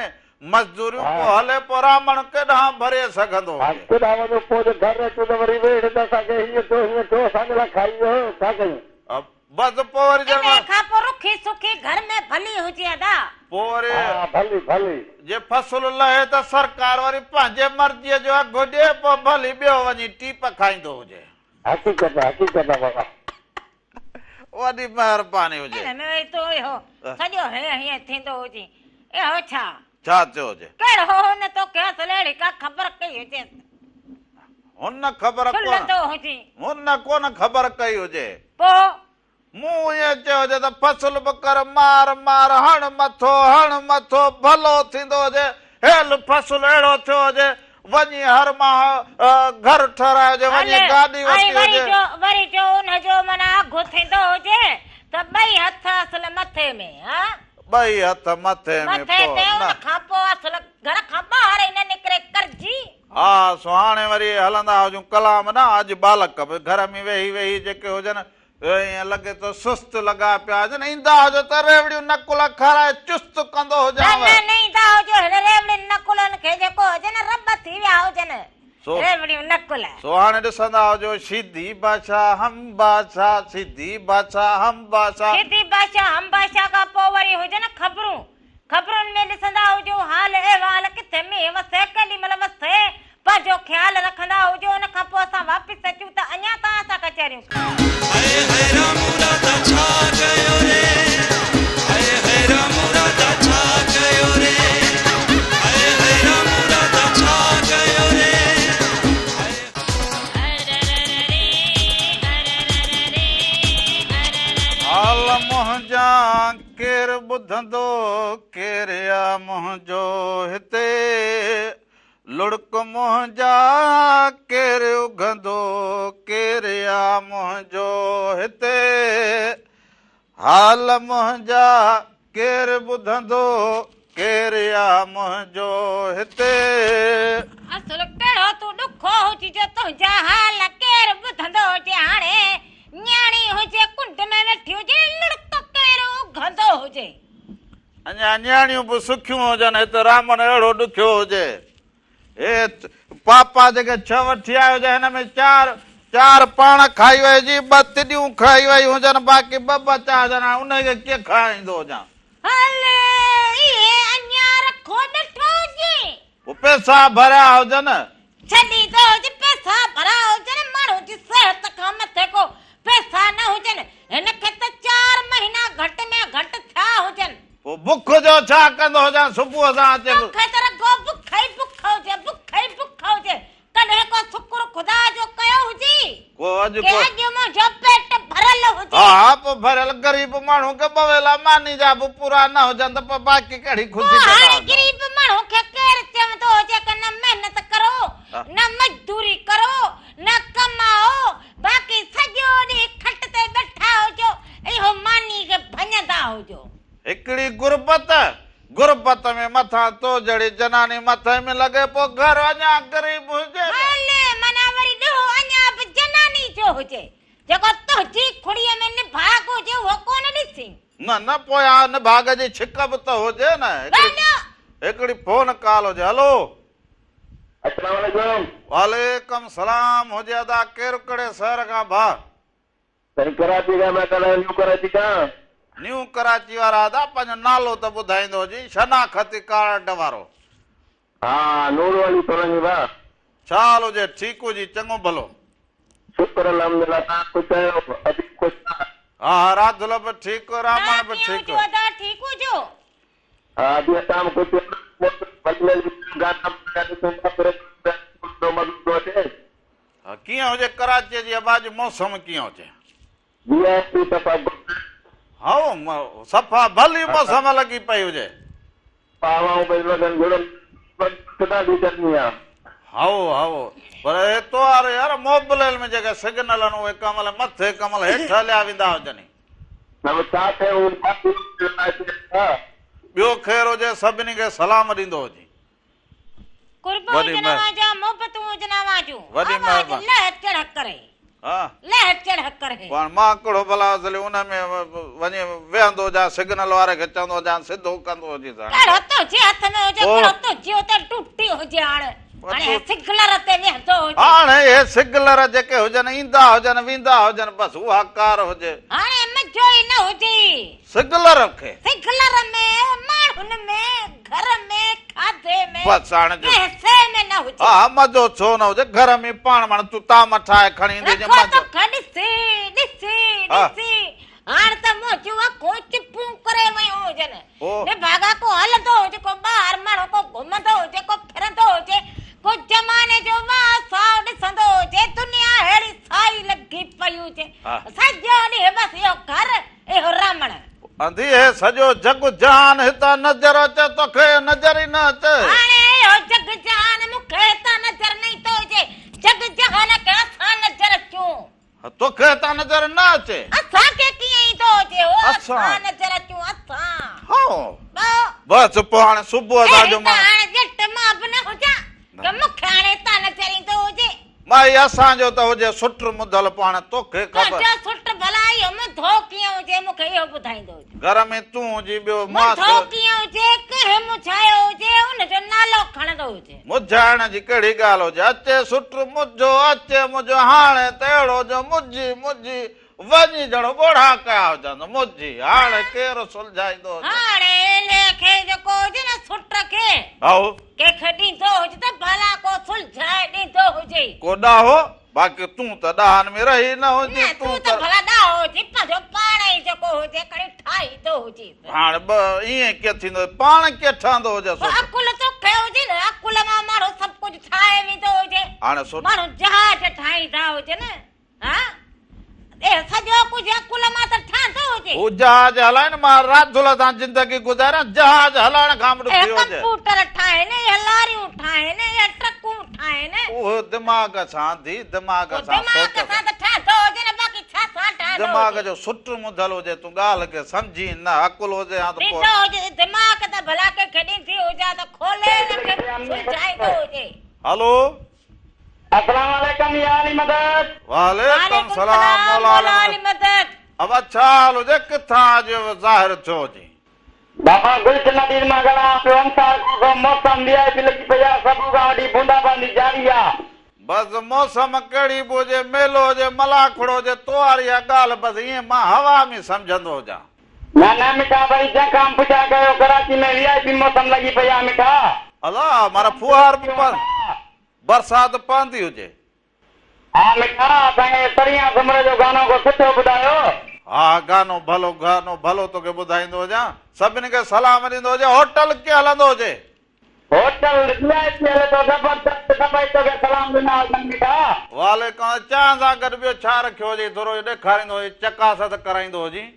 مزدوريون پوء هلي پوء رامڻ ڪيڏانهن ڀري سگهندو ها هجي. ڪيڏانهن وڃون پوء جي گهر اچون ته وري ويڙهه ته اسان کي هيئن ٿيو هيئن ٿيو اسان جي لاء کائي ويو ڇا ڪيون. بس پوء وري جنهن انهيء کان پوء رکي سکي گهر ۾ ڀلي هجي ادا. پوء وري ها ڀلي ڀلي. جي فصل لهي ته سرڪار وري پنهنجي مرضيء جو اگهه ڏئي پوء ڀلي ٻيو وڃي ٽيپ کائيندو هجي. حقيقت آ حقيقت آ بابا. وڏي مهرباني هجي. ان ۾ وري تون اهو سڄو هيئن هيئن ٿيندو هجين. اهو ڇا؟ ڇا ٿيو هجي؟ ڪهڙو هن توکي اصل اهڙي ڪا خبر ڪئي هجيس. هن خبر ڪونه. کلندو هجين. هن ڪونه خبر ڪئي هجي. پوء؟ مون ائين چيو هجي ته فصل به ڪر، مار مار، هڻ مٿو، هڻ مٿو، ڀلو ٿيندو هجي. هيل فصل اهڙو ٿيو هجي، وڃي هر ماهه گهر ٺهرايو هجي، وڃي هل گاڏي ۽ ورتي وري هجي. جو وري جو ان جو معنيٰ اگهه ٿيندو هجي ته ٻئي هٿ اصل مٿي ۾، ها؟ ٻئي هٿ مٿي ۾ مٿي پوء تي ان نه. کان پوء اصل گهر کان ٻاهر ئي نه نڪري قرضي. ها سو هاڻي وري هلندا هجون ڪلام ڏانهن، اڄ ٻالڪ به گهر ۾ ويهي ويهي جيڪي هجن ائين لڳي ٿو سست لڳا پيا هجن، ايندا هجو ته ريوڙيون نقل کارائي چست ڪندو نه هجانو. نه نه ايندا هجو هن ريوڙين نقلن کي جيڪو. پڙهيون نقل. سو هاڻي ڏسندا هجو شيدي بادشاهه هم بادشاهه سيدي بادشاهه هم بادشاهه. شيدي بادشاهه هم بادشاهه کان پوء وري هجن خبرون. خبرن ۾ ڏسندا هجو حال احوال ڪٿي مينهن وسي ڪيڏي مهل وسي پنهنجو خيال رکندا هجو ان کان پوء اسان واپس اچون ته اڃا توهان سان ڪچهريون ڪيون. هاء هاء رامو راڌا ڇا ڪيو ري هاء هاء رامو راڌا ڇا ڪيو ري هاء هاء رامو راڌا ڇا ڪيو ري هاء. حال منهنجا ڪير ٻڌندو ڪير آ منهنجو هتي لڙڪ منهنجا ڪير اگهندو ڪير آ منهنجو هتي حال منهنجا ڪير ٻڌندو ڪير آ منهنجو هتي. اصل ڪهڙو تون ڏکو هجي جو تنهنجا حال ڪير ٻڌندو هجي هاڻي نياڻي هجي ڪنڊ ۾ ويٺي هجي لڙڪ ڪير اگهندو هجي. اڃا نياڻيون به سکيون هجن هت رامڻ اهڙو ڏکيو هجي. هي پاپا جيڪي ڇهه وٺي آيو هجي هن ۾ چار چار پاڻ کائي وئي هجي ٻه تڏيون کائي وئي هجن باقي ٻه بچا هجن هاڻي انهي کي ڪيئن کارائيندو هجان. هل اهي اڃا رکو ڏٺو هجي. پوء پئسا ڀريا هجن. ڇڏيندو هجي پئسا ڀريا هجن ماڻهو جي صحت کان مٿي ڪو پئسا نه هجن هن کي ته چار مهينا گهٽ ۾ گهٽ ٿيا هجن. پوء بک جو ڇا ڪندو هجان صبح سان اچي. توکي ته رڳو بک ئي بک هجي بک ئي بک هجي ڪڏهن ڪو شڪر خدا جو ڪيو هجي ڪو اڄ ڪي ڪو. اڄ منهنجو پيٽ ڀريل هجي. ها ها پوء ڀريل غريب ماڻهو کي ٻه ويلا ماني جا به پورا نه هجن ته پوء باقي ڪهڙي پوء خوشي ڪندا هاڻي هجن. غريب ماڻهو کي ڪير چوندو هجي ڪه نه محنت ڪرو نه مزدوري ڪرو نه ڪمائو باقي سڄو ڏينهن کٽ تي ويٺا هجو اهو ماني کي ڀڃندا هجو. هڪڙي غربت، غربت ۾ مٿان تو جهڙي جناني مٿي ۾ لڳي پوء گهر اڃا غريب هجي نه. هل معنيٰ وري ڏوهه اڃا به جناني جو هجي، جيڪو تنهنجي کڙيء ۾ نڀاڳ هجي اهو ڪونه ڏسين. نه نه پويان نڀاڳ جي ڇڪ به ته هجي نه. وڃ. هڪڙي فون ڪال هجي. هلو. السلام عليڪم. وعليڪم سلام هجي ادا ڪير ڪهڙي شهر کان ڀاء. سائين ڪراچي کان پيا ڳالهايو نيو ڪراچي کان. نيو ڪراچي وارا ادا پنهنجو نالو ته ٻڌائيندو هجي شناختي ڪارڊ وارو. ها نور علي سولنگي ڀاء. ڇا حال هجي ٺيڪ هجي چڱو ڀلو. شڪر الحمدلله توهان خوش آهيو اديب خوش آ. ها ها راڌل به ٺيڪ رامڻ توهان به ڪيئن ٺيڪ. هجو ادا ٺيڪ هجو. ها ادي اسان به خوش آهيون. ها ڪيئن هجي ڪراچيء جي ابا اڄ موسم ڪيئن هجي. وي آء پي صفا گل. هائو صفا ڀلي موسم لڳي پئي هجي. هوائون پئي وڳن گهڙن ڏاڍي گرمي آ. هائو هائو پر هي تو وارو يار موبليل ۾ جيڪي سگنل آهن اهي ڪنهن مهل مٿي ڪنهن مهل هيٺ هليا ويندا هجن. نه ڇا ڪيون ٻيو خير هجي سڀني کي سلام ڏيندو هجين. قرب وڏي هجن مهر. اوهان جا محبتون هجن اوهان جون وڏي آواز مهرباني. لهه چڙهه ڪري ها. لهه چڙهه ڪري. پاڻ مان ڪهڙو ڀلا اصلي ان ۾ وڃي ويهندو هجان سگنل واري کي چوندو هجان سڌو ڪندو هجيس هاڻي. ڪهڙو تنهنجي هٿ ۾ هجي پوء. ڪهڙو تنهنجي اتي ڊيوٽي هجي هاڻ هاڻي هي سگلر تي ويهندو هجي. هاڻي اهي سگلر جيڪي هجن ايندا هجن ويندا هجن بس اها ڪار هجي. هاڻي مزو ئي نه هجي. سگلر کي. سگلر ۾ ماڻهن ۾ گهر ۾ کاڌي ۾ بس هاڻي جو. ڪنهن شيء ۾ نه هجي. ها مزو ڇو نه هجي گهر ۾ پاڻ ماڻ تون طعام ٺاهي کڻي ايندي هجين رکو مزو. توکي ڏسي ڏسي ڏسي هاڻ ته منهنجون اکون چپون ڪري ويون هجن. نڀاڳا ڪو هلندو هجي ڪو ٻاهر ماڻهو ڪو گهمندو هجي ڪو ڦرندو هجي ڪو زماني جو واء ساء ڏسندو هجي دنيا ههڙي سائي لڳي پئي هجي سڄو ڏينهن بس اهو گهر اهو رامڻ. انڌي هي سڄو جڳ جهان هتان نظر اچي توکي نظر ئي نه اچي. هاڻي اهو جڳ جهان مون کي هتان نظر نه ايندو هجي جڳ جهان کي اسان نظر اچون. توکي هتان نظر نه اچي. اسان کي ڪيئن ايندو هجي هو اسان نظر اچون اسان. هائو بس پوء هاڻي صبح سان جو مان. هتان هاڻي ڄٽ مان به نه هجان ته مون کي هاڻي هتان نظر ايندو هجي. مائي اسان جو ته هجي سٽ مڌل پوء هاڻي توکي خبر. تنهنجو سٽ ڀلا اهو مڌو ڪيئن هجي مون کي اهو ٻڌائيندو هجي. گهر ۾ تون هجي ٻيو مان. مڌو ڪيئن هجي ڪنهن مجهايو هجي ان جو نالو کڻندو هجي. هجي. مجهائڻ جي ڪهڙي ڳالهه هجي، اچي سٽ مجهو، اچي مجهو، هاڻي ته اهڙو جو مجهي مجهي وڃي جهڙو ڳوڙها ڪيا هجن، مجهي هاڻي ڪير سلجهائيندو هجي. هاڻي انهيء کي جيڪو هجي نه سٽ کي. هائو. ڪنهن کي ڏيندو هجي ته ڀلا ڪو سلجهائي ڏيندو هجي. ڪو ڏاهو باقي تون ته ڏاهن ۾ رهي نه هجين، نه تون ته ڀلا ڏاهو هجين، پنهنجو پاڻ ئي جيڪو هجي کڻي ٺاهيندو هجيس. هاڻ به ائين ڪيئن ٿيندو، پاڻ ڪيئن ٺهندو هجي سو. عقل توکي هجي نه، عقل مان ماڻهو سڀ ڪجهه ٺاهي ويندو هجي. هاڻي سو. ماڻهو جهاز ٺاهيندا هجن، ها اهو سڄو ڪجهه عقل مان ته ٺهندو هجي. هو جهاز هلائين، مان راڌل سان زندگي گذاريان، جهاز هلائڻ کان به ڏکيو هجي. اهي ڪمپوٽر ٺاهين، اهي لاريون ٺاهين، اهي ٽرڪون ٺاهين. اهو دماغ سان ڌي، دماغ سان سوچ دماغ سان ته ٺهندو هجي نه، باقي ڇا سان ٺهندو هجي. دماغ جو سٽ مڌل هجي، تون ڳالهه کي سمجهين نه، عقل هجي ها ته پوء. ڏيندو هجي دماغ ته ڀلا ڪنهن کي ڏيندي هجي ها ته کولي نه کي سلجهائيندو هجي. هلو. السلام عليڪم يا علي مدد. وعليڪم السلام مولا علي مدد. ابا ڇا حال هجي ڪٿان اڄ ظاهر ٿيو هجين. بابا گلشن ندير مان ڳالهايان پيو انصار کوسو موسم وي آء پي لڳي پئي آ صبح کان وٺي بوندا باندي جاري آ. بس موسم ڪهڙي به هجي ميلو هجي ملاکڙو هجي تو واري اها ڳالهه بس ائين مان هوا ۾ سمجهندو هجان. نه نه مٺا وري جنهن کان پڇا ڪيو ڪراچي ۾ وي آء پي موسم لڳي پئي آ مٺا. الا معنيٰ ڦوهار به برسات پوندي هجي. ها مٺا اسان کي پريان سومري جو گانو ڪو سٺو ٻڌايو. ها گانو ڀلو گانو ڀلو توکي ٻڌائيندو هجان سڀني کي سلام ڏيندو هجي هوٽل ڪيئن هلندو هجي. هوٽل وي آء پي هلي ٿو زبردست سڀئي توکي سلام ڏنا هجن مٺا. وعليڪم چانهه سان گڏ ٻيو ڇا رکيو هجي ٿورو ڏيکاريندو هجي چڪاس ته ڪرائيندو هجين.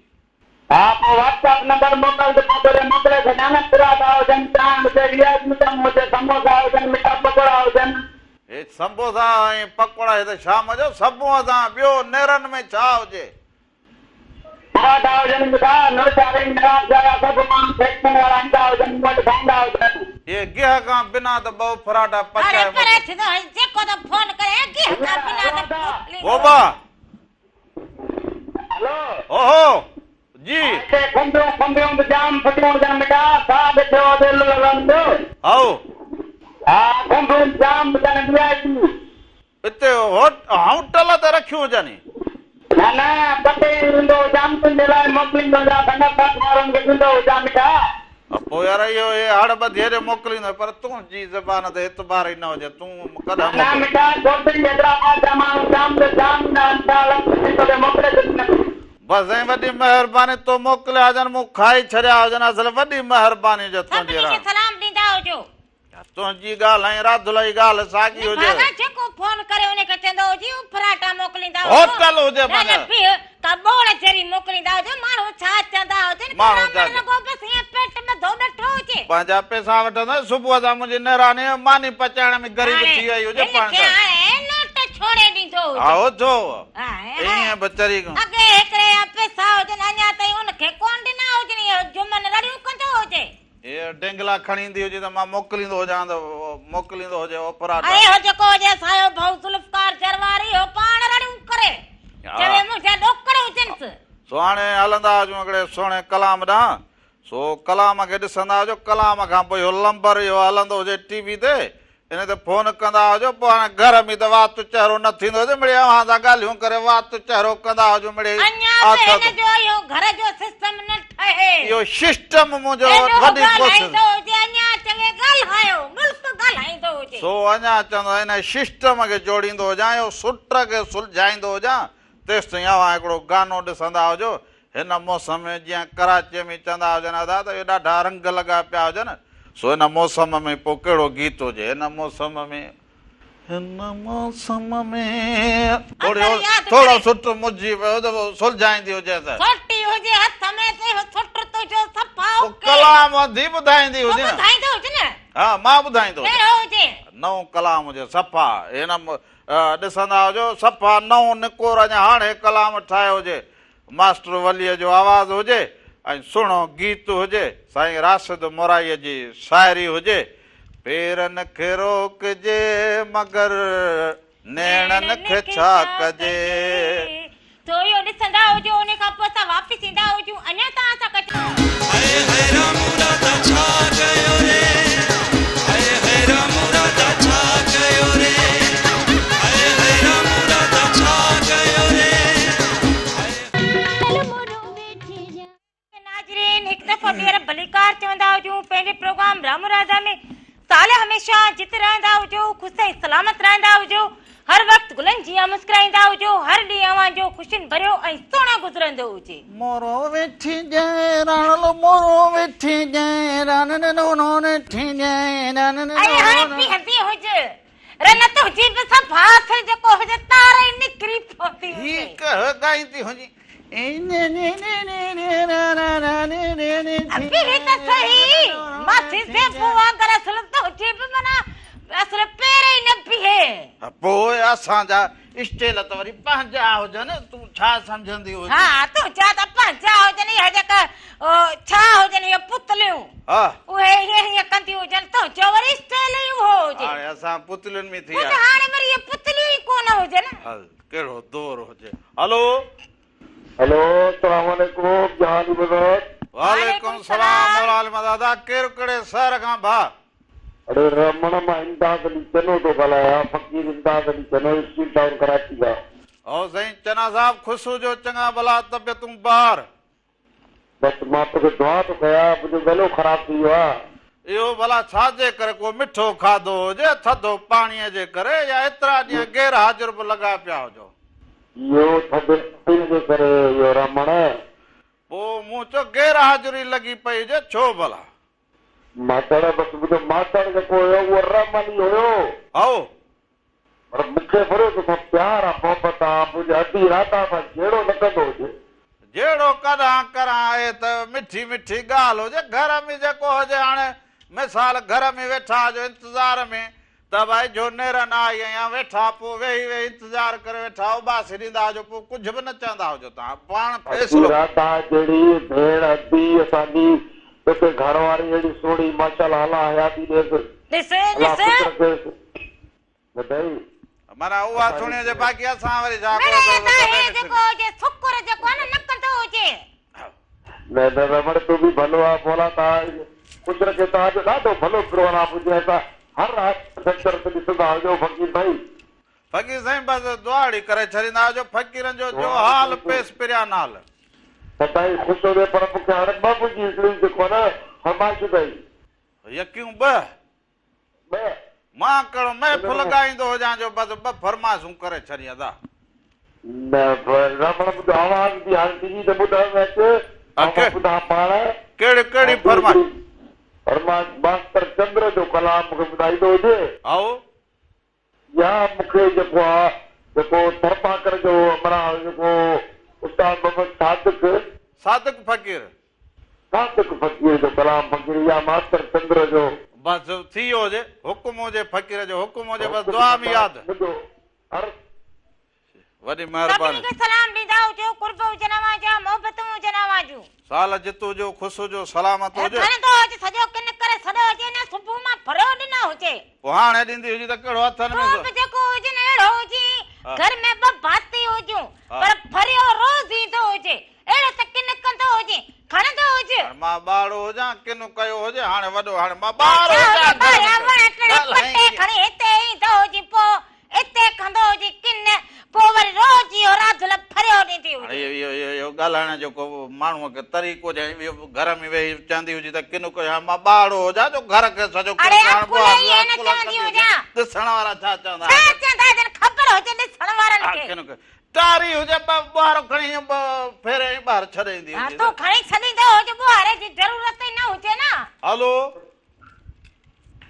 ها پوء واٽس اپ نمبر موڪل ته پوء توڏي موڪلي ڇڏيان نه پراٺا هجن چانهه هجي وي آء پي ڪم هجي سموسا هجن مٺا پڪوڙا هجن. هي سمبوسا ۽ پڪوڙا هي ته شام جو صبح سان ٻيو نيرن ۾ ڇا هجي. پراٺا هجن مٺا نوشهري نواب شاهه جا سڀ ماڻهو فيڪشن وارا ايندا هجن مون وٽ کائيندا هجن. اهي گيهه کان بنا ته ٻه پراٺا اڙي پچائي پري موڪل. ٿيندو هي جيڪو ته فون ڪري گيهه کان بنا ته موڪليندو. بابا هلو. هو هو جي. هتي کنڀيون کنڀيون به جام ڦٽيون هجن مٺا ساهه به ٿيو هجي لڙ لڙ. هائو. ها کنڀيون به جام هجن وي آء پي. اتي هوٽل ته رکيون هجن. نه نه پتي ايندو هجان تنهنجي لاء موڪليندو هجان سنگت ساٿ وارن کي ڏيندو هجان مٺا. پوء يار اهو هي هڙ ٻڌي هيڏي موڪليندو پر تنهنجي زبان تي اعتبار ئي نه هجي تون ڪڏهن نه موڪل. مٺا ڪوٽڙي حيدرآباد جا ماڻهو شام جو جام ايندا آهن ڇا لک ٿي توکي موڪلي ڇڏيندم. بس سائين وڏي مهرباني تو موڪليا هجن مون کائي ڇڏيا هجن اصل وڏي مهرباني هجي تنهنجي سڀني کي راڻ. سلام ڏيندا هجو. تنهنجي ڳالهه ۽ راڌل جي ڳالهه ساڳي نه هجي. ڀاڳا جيڪو فون ڪري ان کي چوندو هجي اڦراٽا موڪليندا هجو. هوٽل هجي نه نه معنيٰ. بيهه ڪا ٻوڙ جهڙي موڪليندا هجو ماڻهو ڇا چوندا هجن ڪي ماڻهو ڇا رامڻ چون. رڳو بس ائين پيٽ ٻڌو ڏٺو هجي. پنهنجا پئسا وٺندو صبح سان منهنجي نيراني ماني پچائڻ ۾ غريب هاڻي ٿي وئي هجي هن پاڻ کي ته. هاڻي نوٽ ڇوڙي ڏيندو هجي. ها هجو ها ائين به چري. اڳي هڪڙي جا پئسا هجن اڃا تائين ان کي ڪونه ڏنا هجن اهو جمن رڙيون ڪندو هجي. هيء ڊينگلا کڻي ايندي هجي ته مان موڪليندو هجان ته موڪليندو هجي اوپراٽا. ۽ اهو جيڪو هجي اسان جو ڀائو ذوالفقار جروار اهو پاڻ رڙيون ڪري چوي منهنجا ڏوڪڙ هجنس. سو هاڻي هلندا هجون هڪڙي سهڻي ڪلام ڏانهن. سو ڪلام کي ڏسندا هجو ڪلام کان پوء اهو لمبر اهو هلندو هجي ٽي وي تي ان تي فون ڪندا هجو پوء هاڻي گهر ۾ ته وات چهرو نه ٿيندو هجي مڙئي اوهان سان ڳالهيون ڪري وات چهرو ڪندا هجون مڙئي اڃا به آٿت. هن جو اهو گهر جو سسٽم نه ٺهي. اهو سسٽم منهنجو ايڏو وڏي ڪوشش. ڳالهائيندو هجي اڃا چوي ڳالهايو ملڪ ڳالهائيندو هجي. سو اڃا چوندو ان سسٽم کي جوڙيندو هجان اهو سٽ کي سلجهائيندو هجان تيستائين اوهان هڪڙو گانو ڏسندا هجو هن موسم ۾ جيئن ڪراچيء ۾ چوندا هجن ادا ته اهي ڏاڍا رنگ لڳا پيا هجن، سو هن موسم ۾ پوء ڪهڙو گيت هجي، هن موسم ۾، هن موسم ۾. ٿوري اندر ياد ٿورو ڪري. سٽ مجهي پيو ته پوء سلجهائيندي هجيس. سوٽي هجي هٿ ۾ ته اهو سٽ تنهنجو صفا پوء اوڪي. ڪلام وڌي ٻڌائيندي پوء هجي نه. ٻڌائيندو هجي نه. ها مان ٻڌائيندو هجان. ڪهڙو هجي. نئون ڪلام هجي صفا هن ڏسندا هجو صفا نئون نڪور اڃا هاڻي ڪلام ٺاهيو هجي. ماسٽر وليء جو آواز هجي ۽ سهڻو گيت هجي، سائين راشد مورائيء جي شاعري هجي، پيرن کي روڪجي مگر نيڻن کي ڇا ڪجي. تو اهو ڏسندا هجو ان کان پوء اسان واپس ايندا هجون اڃا توهان سان ڪچ. هاء هاء رام راڌا ڇا ڪيو ري هاء هاء رام. هميشه جت رهندا هجو، خوش ۽ سلامت رهندا هجو، هر وقت گلن جيان مسڪرائيندا هجو، هر ڏينهن اوهان جو خوشين ڀريو ۽ سهڻو گذرندو هجي. مورو ويٺي ڄائي راڻلو مورو ويٺي ڄائي راڻلو مورو ويٺي ڄائي راڻلو. اڙي هاڻي بيهندي هج، رن تنهنجي به صفا اصل جيڪو هجي تار ئي نڪري پوندي هجي. هي ڪهڙو ڳائيندي هجي. بيهه ته سهي، ماسي زيبو وانگر اصل تنهنجي به معنيٰ اصل پير ئي نه بيهي. پوء اسان جا اسٽيل ته وري پنهنجا هجن، تون ڇا سمجهندي هجين؟ ها تنهنجا ته پنهنجا هجن، اهي جيڪا ڇا هجن اهي پتليون، اهي هيئن هيئن ڪنديون هجن، تنهنجو وري اسٽيل ئي اهو هجي. هاڻي اسان پتلين ۾ ٿي پوء ته هاڻي وري اهي پتليون ئي ڪونه هجن. هل ڪهڙو دور هجي. هلو. هلو السلام عليڪم جهان علي مدد. وعليڪم السلام مولا علي مدد ادا ڪير ڪهڙي شهر کان ڀاء. اڙي رمڻ مان امداد علي چنو ٿو ڳالهايان فقير امداد علي چنو اسٽيل ٽائون ڪراچي کان. او سائين چنا صاحب خوش هجو چڱا ڀلا طبيعتون بهار. بس مان توکي دعا ٿو ڪيان منهنجو گلو خراب ٿي ويو آ. اهو ڀلا ڇا جي ڪري ڪو مٺو کاڌو هجي ٿڌو پاڻيء جي ڪري يا ايترا ڏينهن غير حاضر به لڳا پيا هجو. اهو ٿڌي پاڻيء جي ڪري اهو رمڻ. پوء مون چيو غير حاضري لڳي پئي هجي ڇو ڀلا. ماتڙ بس منهنجو ماتڙ جيڪو هيو اهو رحم علي هيو. هائو. پر مون کي وري توسان پيار آ محبت آ منهنجي اڌي راڌا سان جهيڙو نه ڪندو هجي. جهيڙو ڪڏهن ڪران اهي ته مٺي مٺي ڳالهه هجي گهر ۾ جيڪو هجي هاڻي مثال گهر ۾ ويٺا هجو انتظار ۾ ته ڀائي جو نيرن آئي ۽ يا ويٺا پوء ويهي ويهي انتظار ڪري ويٺا اوٻاسي ڏيندا هجو پوء ڪجهه به نه چوندا هجو توهان پاڻ اڌي فيصلو. راڌا جهڙي ڀيڻ اڌي اسان جي توکي گهر واري اهڙي سهڻي ماشاءالله الله حياتي ڏيس ڏس الله ڏس. خوش رکيس. ٻڌائي. معنيٰ اها سڻي هجي باقي اسان وري ڇا مڙئي ڪيو ادا هي جيڪو هجي سڪر جيڪو آهي نه نه ڪندو هجي. نه نه رمڻ تون به ڀلو آ مولا توهان کي خوش رکي توهان جو ڏاڍو ڀلو پروگرام هجي اسان هر رات سينٽر تي ڏسندا هجو فقير ڀائي. فقير سائين بس دعاڙي ڪري ڇڏيندا هجو فقيرن جو جو حال پيس پريان نال. سدائين خوش هجي پر مونکي هاڻي ٻه منهنجي هڪڙي جيڪو آ نه فرمائش اٿئي. يڪيون ٻه. ٻه. مان ڪهڙو محفل ڳائيندو هجان جو بس ٻه فرمائشون ڪري ڇڏين ادا. نه رمڻ منهنجو آواز به هاڻي ٽي وي تي ٻڌڻ ۾ اچي ۽ مان ٻڌان پاڻ. ڪهڙي ڪهڙي فرمائش. فرمائش ماستر چندر جو ڪلام مونکي ٻڌائيندو هجي. هائو. يا مونکي جيڪو آ جيڪو ٿرپاڪر جو همراهه جيڪو استاد محمد صادق. صادق فقير. صادق فقير جو ڪلام فقير يا ماستر چندر جو. بس ٿي ويو هجي حڪم هجي فقير جو حڪم هجي بس دعا ۾ ياد. منهنجو عرض. وڏي مهرباني. سڀني کي سلام ڏيندا هجو قرب هجن اوهان جا محبتون هجن اوهان جون. سال جت هجو خوش هجو سلامت هجي. کڻندو هج سڄو ڪن ڪري سڏو هجي نه صبح مان ڀريو ڏنو هجي. پوء هاڻي ڏيندي هجي ته ڪهڙو هٿن ۾. تون به جيڪو هجين اهڙو هجين گهر ۾ ٻه ڀاتي هجون پر ڀريو روز ايندو هجي اهڙو ته ڪن ڪندو هجين کڻندو هج. هاڻي مان ٻاڙو هجان ڪن ڪيو هجي هاڻي وڏو هاڻي مان ٻار هجان گهر ۾ ٻاهريان وڻ ٽڻ پٽي کڻي هتي ايندو هجين پوء اتي ڪندو هجي ڪن، پوء وري روز اهو راڌل ڦريو ڏيندي هجي. هاڻي اهو ڳالهائڻ جو ڪو ماڻهوء کي طريقو هجي ۽ اهو گهر ۾ ويهي چوندي هجي ته ڪن ڪيو هاڻي مان ٻاڙو هجان جو گهر کي سڄو ڪن اڙي ڪيو هاڻي عقل ئي ائين نه چوندي هجان. ڏسڻ وارا ڇا چوندا؟ ڇا چوندا هجن خبر هجي ڏسڻ وارن کي. ڪن ڪيو ٽاري هجي ٻوهارو کڻي ائين ڦيري ائين ٻاهر ڇڏي ايندي هجي. تون کڻي ڇڏيندو هج ٻوهاري جي ضرورت ئي نه هجي نه. هلو.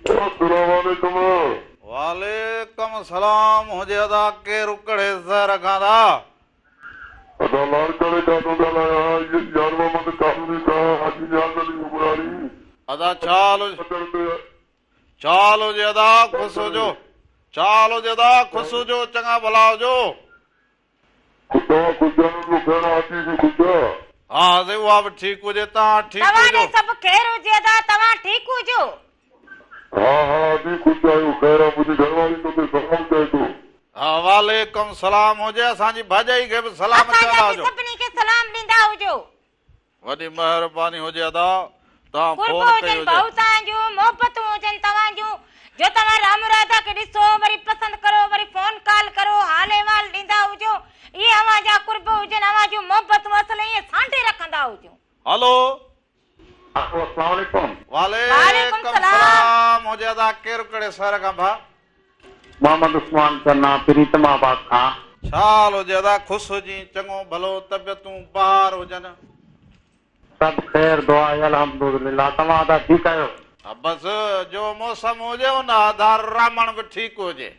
السلام عليڪم. وعليڪم السلام هجي ادا ڪير ڪهڙي شهر کان ادا. ادا لاڙڪاڻي کان ٿو ڳالهايان يار محمد ڪالوني کان حاجي نياز علي عمراڻي. ادا ڇا حال ڇا حال هجي ادا خوش هجو ڇا حال هجي ادا خوش هجو چڱا ڀلا هجو. خدا خدا جو خير آتي به خدا. ها سائين اها به ٺيڪ هجي توهان ٺيڪ توهان هجو. ڏي سڀ خير هجي ادا توهان ٺيڪ هجو. ها ها ادي خوش آهيون خير آ منهنجي گهر واري توکي سلام چئي ٿو. ها وعليڪم سلام هجي اسان جي ڀاڄائي کي به سلام اسان چوندا جا به هجو. سڀني کي سلام ڏيندا هجو. وڏي مهرباني هجي ادا توهان قرب فون ڪئي هجن هجي. ڀائو توهان جون محبتون هجن توهان جون جو توهان رام راڌا کي ڏسو وري پسند ڪرو وري فون ڪال ڪرو حال احوال ڏيندا هجو اهي اوهان جا قرب هجن اوهان جون محبتون اصل ائين سانڍي رکندا هجو. هلو. الو اسلام عليڪم. وعليڪم سلام. هجي ادا ڪير ڪهڙي شهر کان ڀاء؟ محمد عثمان چنا پريتم آباد کان. ڇا حال هجي ادا خوش هجين چڱو ڀلو طبيعتون بهار هجن. سڀ خير دعا آهي الحمدلله توهان ادا ٺيڪ آهيو. ها بس جو موسم هجي ان آڌار رامڻ به ٺيڪ هجي.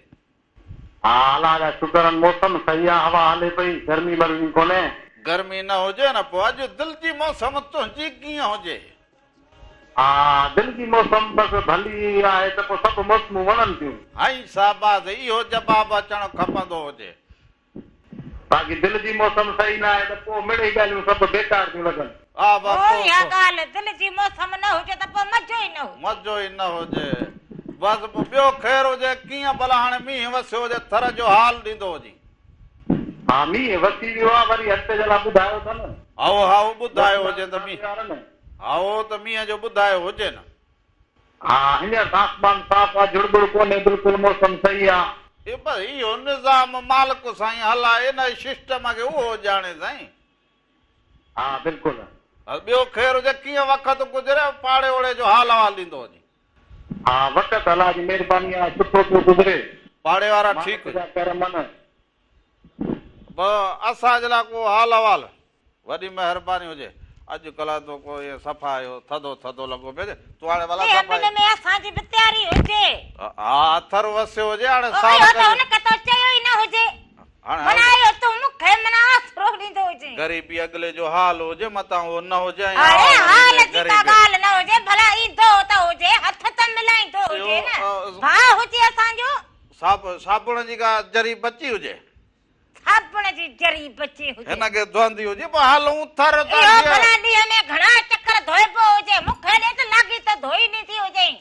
ها الله جا شڪر آهن موسم صحيح آ هوا هلي پئي گرمي برمي ڪونهي. گرمي نه هجي نه پوء اڄ دل جي موسم تنهنجي ڪيئن هجي. ها دل جي موسم بس ڀلي آهي ته پوء سڀ موسمون وڻن ٿيون. هائين شاباس اهو جواب اچڻ کپندو هجي. باقي دل جي موسم صحيح نه آهي ته پوء مڙئي ڳالهيون سڀ بيڪار ٿيون لڳن. ها با پوء پوء اها ڳالهه دل جي موسم نه هجي ته پوء مزو ئي نه هجي. مزو ئي نه هجي. بس پوء ٻيو خير هجي ڪيئن ڀلا هاڻي مينهن وسيو هجي ٿر جو حال ڏيندو هجين. ها مينهن وسي ويو آ وري هفتي جي لاء ٻڌايو اٿن. هائو هائو ٻڌايو هجين ته مينهن هائو ته مينهن جو ٻڌايو هجي نه. ها هينئر ته آسمان صاف آ جھڙ ٻڙ ڪونهي بلڪل موسم صحيح آ. اي بس اهو نظام مالڪ سائين هلائي ان سسٽم کي اهو ڄاڻي سائين. ها بلڪل. بس ٻيو خير هجي ڪيئن وقت گذريو پاڙي اوڙي جو حال احوال ڏيندو هجي. ها وقت الله جي مهرباني آ سٺو پيو گذري. پاڙي وارا ٺيڪ مالڪ جا ڪرم آهن. به اسان جي لاء ڪو حال احوال وڏي مهرباني هجي. اڄ ڪلهه تو ڪو ائين صفا اهو ٿڌو ٿڌو لڳو پيو هجي. تون هاڻي ڀلا ڏيهه صفا ٻن ۾ اسان جي به تياري هجي. ها ٿر وسيو هجي هاڻي اهو ساوڪ ته جي. هن کي تو چيو ئي نه هجي. هاڻي معنيٰ اهو تون مون کي معنيٰ آسرو ڏيندو هجين. غريبي اڳلي جو حال هجي متان اهو نه هجي ۽ اڙي آئون حال وري جي ڪا غريبي. ڳالهه نه هجي ڀلا ايندو ته هجي هٿ ته ملائيندو هجي نه. اهو ڀاء هجي اسان جو. صابڻ جي ڪا ذري بچي هجي. صابڻ جي ذري بچي هجي. هن کي ڌوئندي هجي پوء هلون ٿر ته اهو ڀلا ڏينهن ۾ گهڻا چڪر ڌوئبو هجي. مون کي ڏي ته لاڳيتو ڌوئي ڏيندي هجين.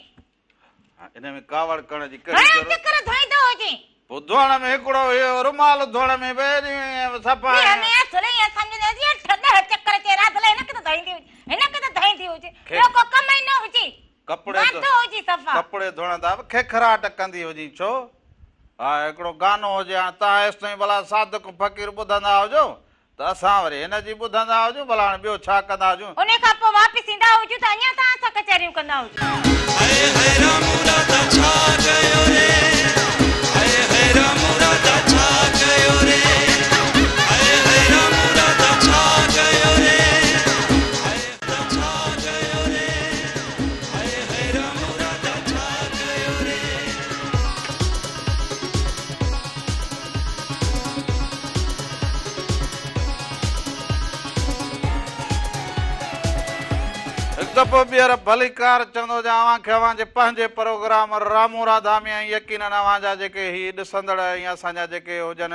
ان ۾ ڪاوڙ ڪرڻ جي ڪهڙي گهڻا ضرورت. چڪر ڌوئيندو هجين. پوء ڌوئڻ ۾ هڪڙو اهو رومال ڌوئڻ ۾ به ايڏي صفا. ڏينهن ۾ اصل ائين سمجهندي هجي اٺ ڏهه چڪر چي رات لاء هن کي ته ڌوئيندي هجي هن کي ته ڌوئيندي هجي ٻيو ڪو ڪم ئي نه هجي. ڪپڙي واندو هجي صفا. ڪپڙي ڌوئڻ تان به کيکراٽ ڪندي هجين ڇو؟ ها هڪڙو گانو هجي هاڻ توهان ايستائين ڀلا صادق فقير ٻڌندا هجو ته اسان وري هن جي ٻڌندا هجون ڀلا هاڻ ٻيو ڇا ڪندا هجون. انهي کان پوء واپس ايندا هجون ته اڃا توهان سان ڪچهريون ڪندا هجون. هاء هاء رامو راڌا ڇا ڪيو ري هاء هاء رامو راڌا ڇا ڪيو ري هاء هاء رامو راڌا ڇا ڪيو ري هاء راڌا ڇا ڪيو ري هاء هاء رامو راڌا ڇا ڪيو ري. هڪ دفعو ٻيهر ڀليڪار چوندو هجان اوهان کي اوهان جي پنهنجي پروگرام رامو راڌا ۾ ۽ يقينن اوهان جا جيڪي هي ڏسندڙ ۽ اسان جا جيڪي هجن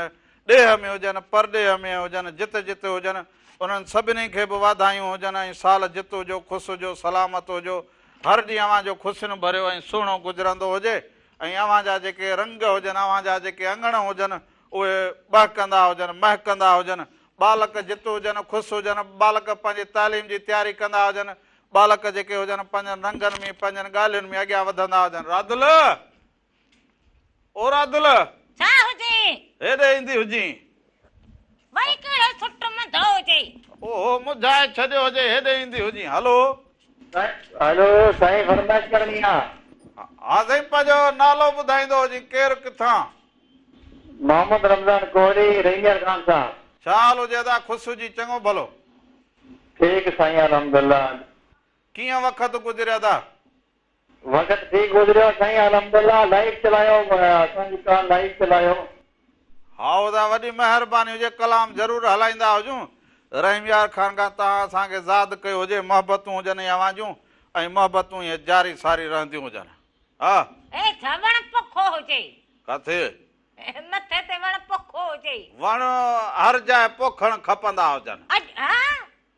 ڏيهه ۾ هجن پرڏيهه ۾ هجن جت جت هجن انهن سڀني کي به واڌايون هجن ۽ سال جت هجو خوش هجو سلامت هجو هر ڏينهن اوهان جو خوشين ڀريو ۽ سهڻو گذرندو هجي ۽ اوهان جا جيڪي رنگ هجن، اوهان جا جيڪي اڱڻ هجن، اهي ٻهڪندا هجن، مهڪندا هجن. ٻالڪ جت هجن، خوش هجن، ٻالڪ پنهنجي تعليم جي تياري ڪندا هجن، ٻالڪ جيڪي هجن، پنهنجن رنگن ۾، پنهنجن ڳالهين ۾ اڳيان وڌندا هجن. رادل! او رادل! ڇا هجي؟ هيڏي ايندي هجين. وري ڪهڙو سٽ منڌو هجي؟ اوهو مجهائي ڇڏيو هجي، هيڏي ايندي هجين. هلو. هلو سائين فرمائش ڪرڻي آ. ها سائين پنهنجو نالو ٻڌائيندو هجين ڪير ڪٿان. محمد رمضان ڪوهري رحيميار خان صاحب. ڇا حال هجي ادا خوش هجين چڱو ڀلو. ٺيڪ سائين الحمدالله. ڪيئن وقت گذري ادا. وقت ٺيڪ گذريو سائين الحمدالله لائيو چلايو اسان جي ڪال لائيو چلايو. هائو ادا وڏي مهرباني هجي ڪلام ضرور هلائيندا هجون رحيم يار خان کان توهان اسان کي زاد ڪيو هجي محبتون هجن ئي اوهان جون ۽ محبتون ائين جاري ساري رهنديون هجن ها. اي ڇا وڻ پوکو هجي. ڪٿي؟ مٿي تي وڻ پوکو هجي. وڻ هر جاء پوکڻ کپندا هجن. اڄ ها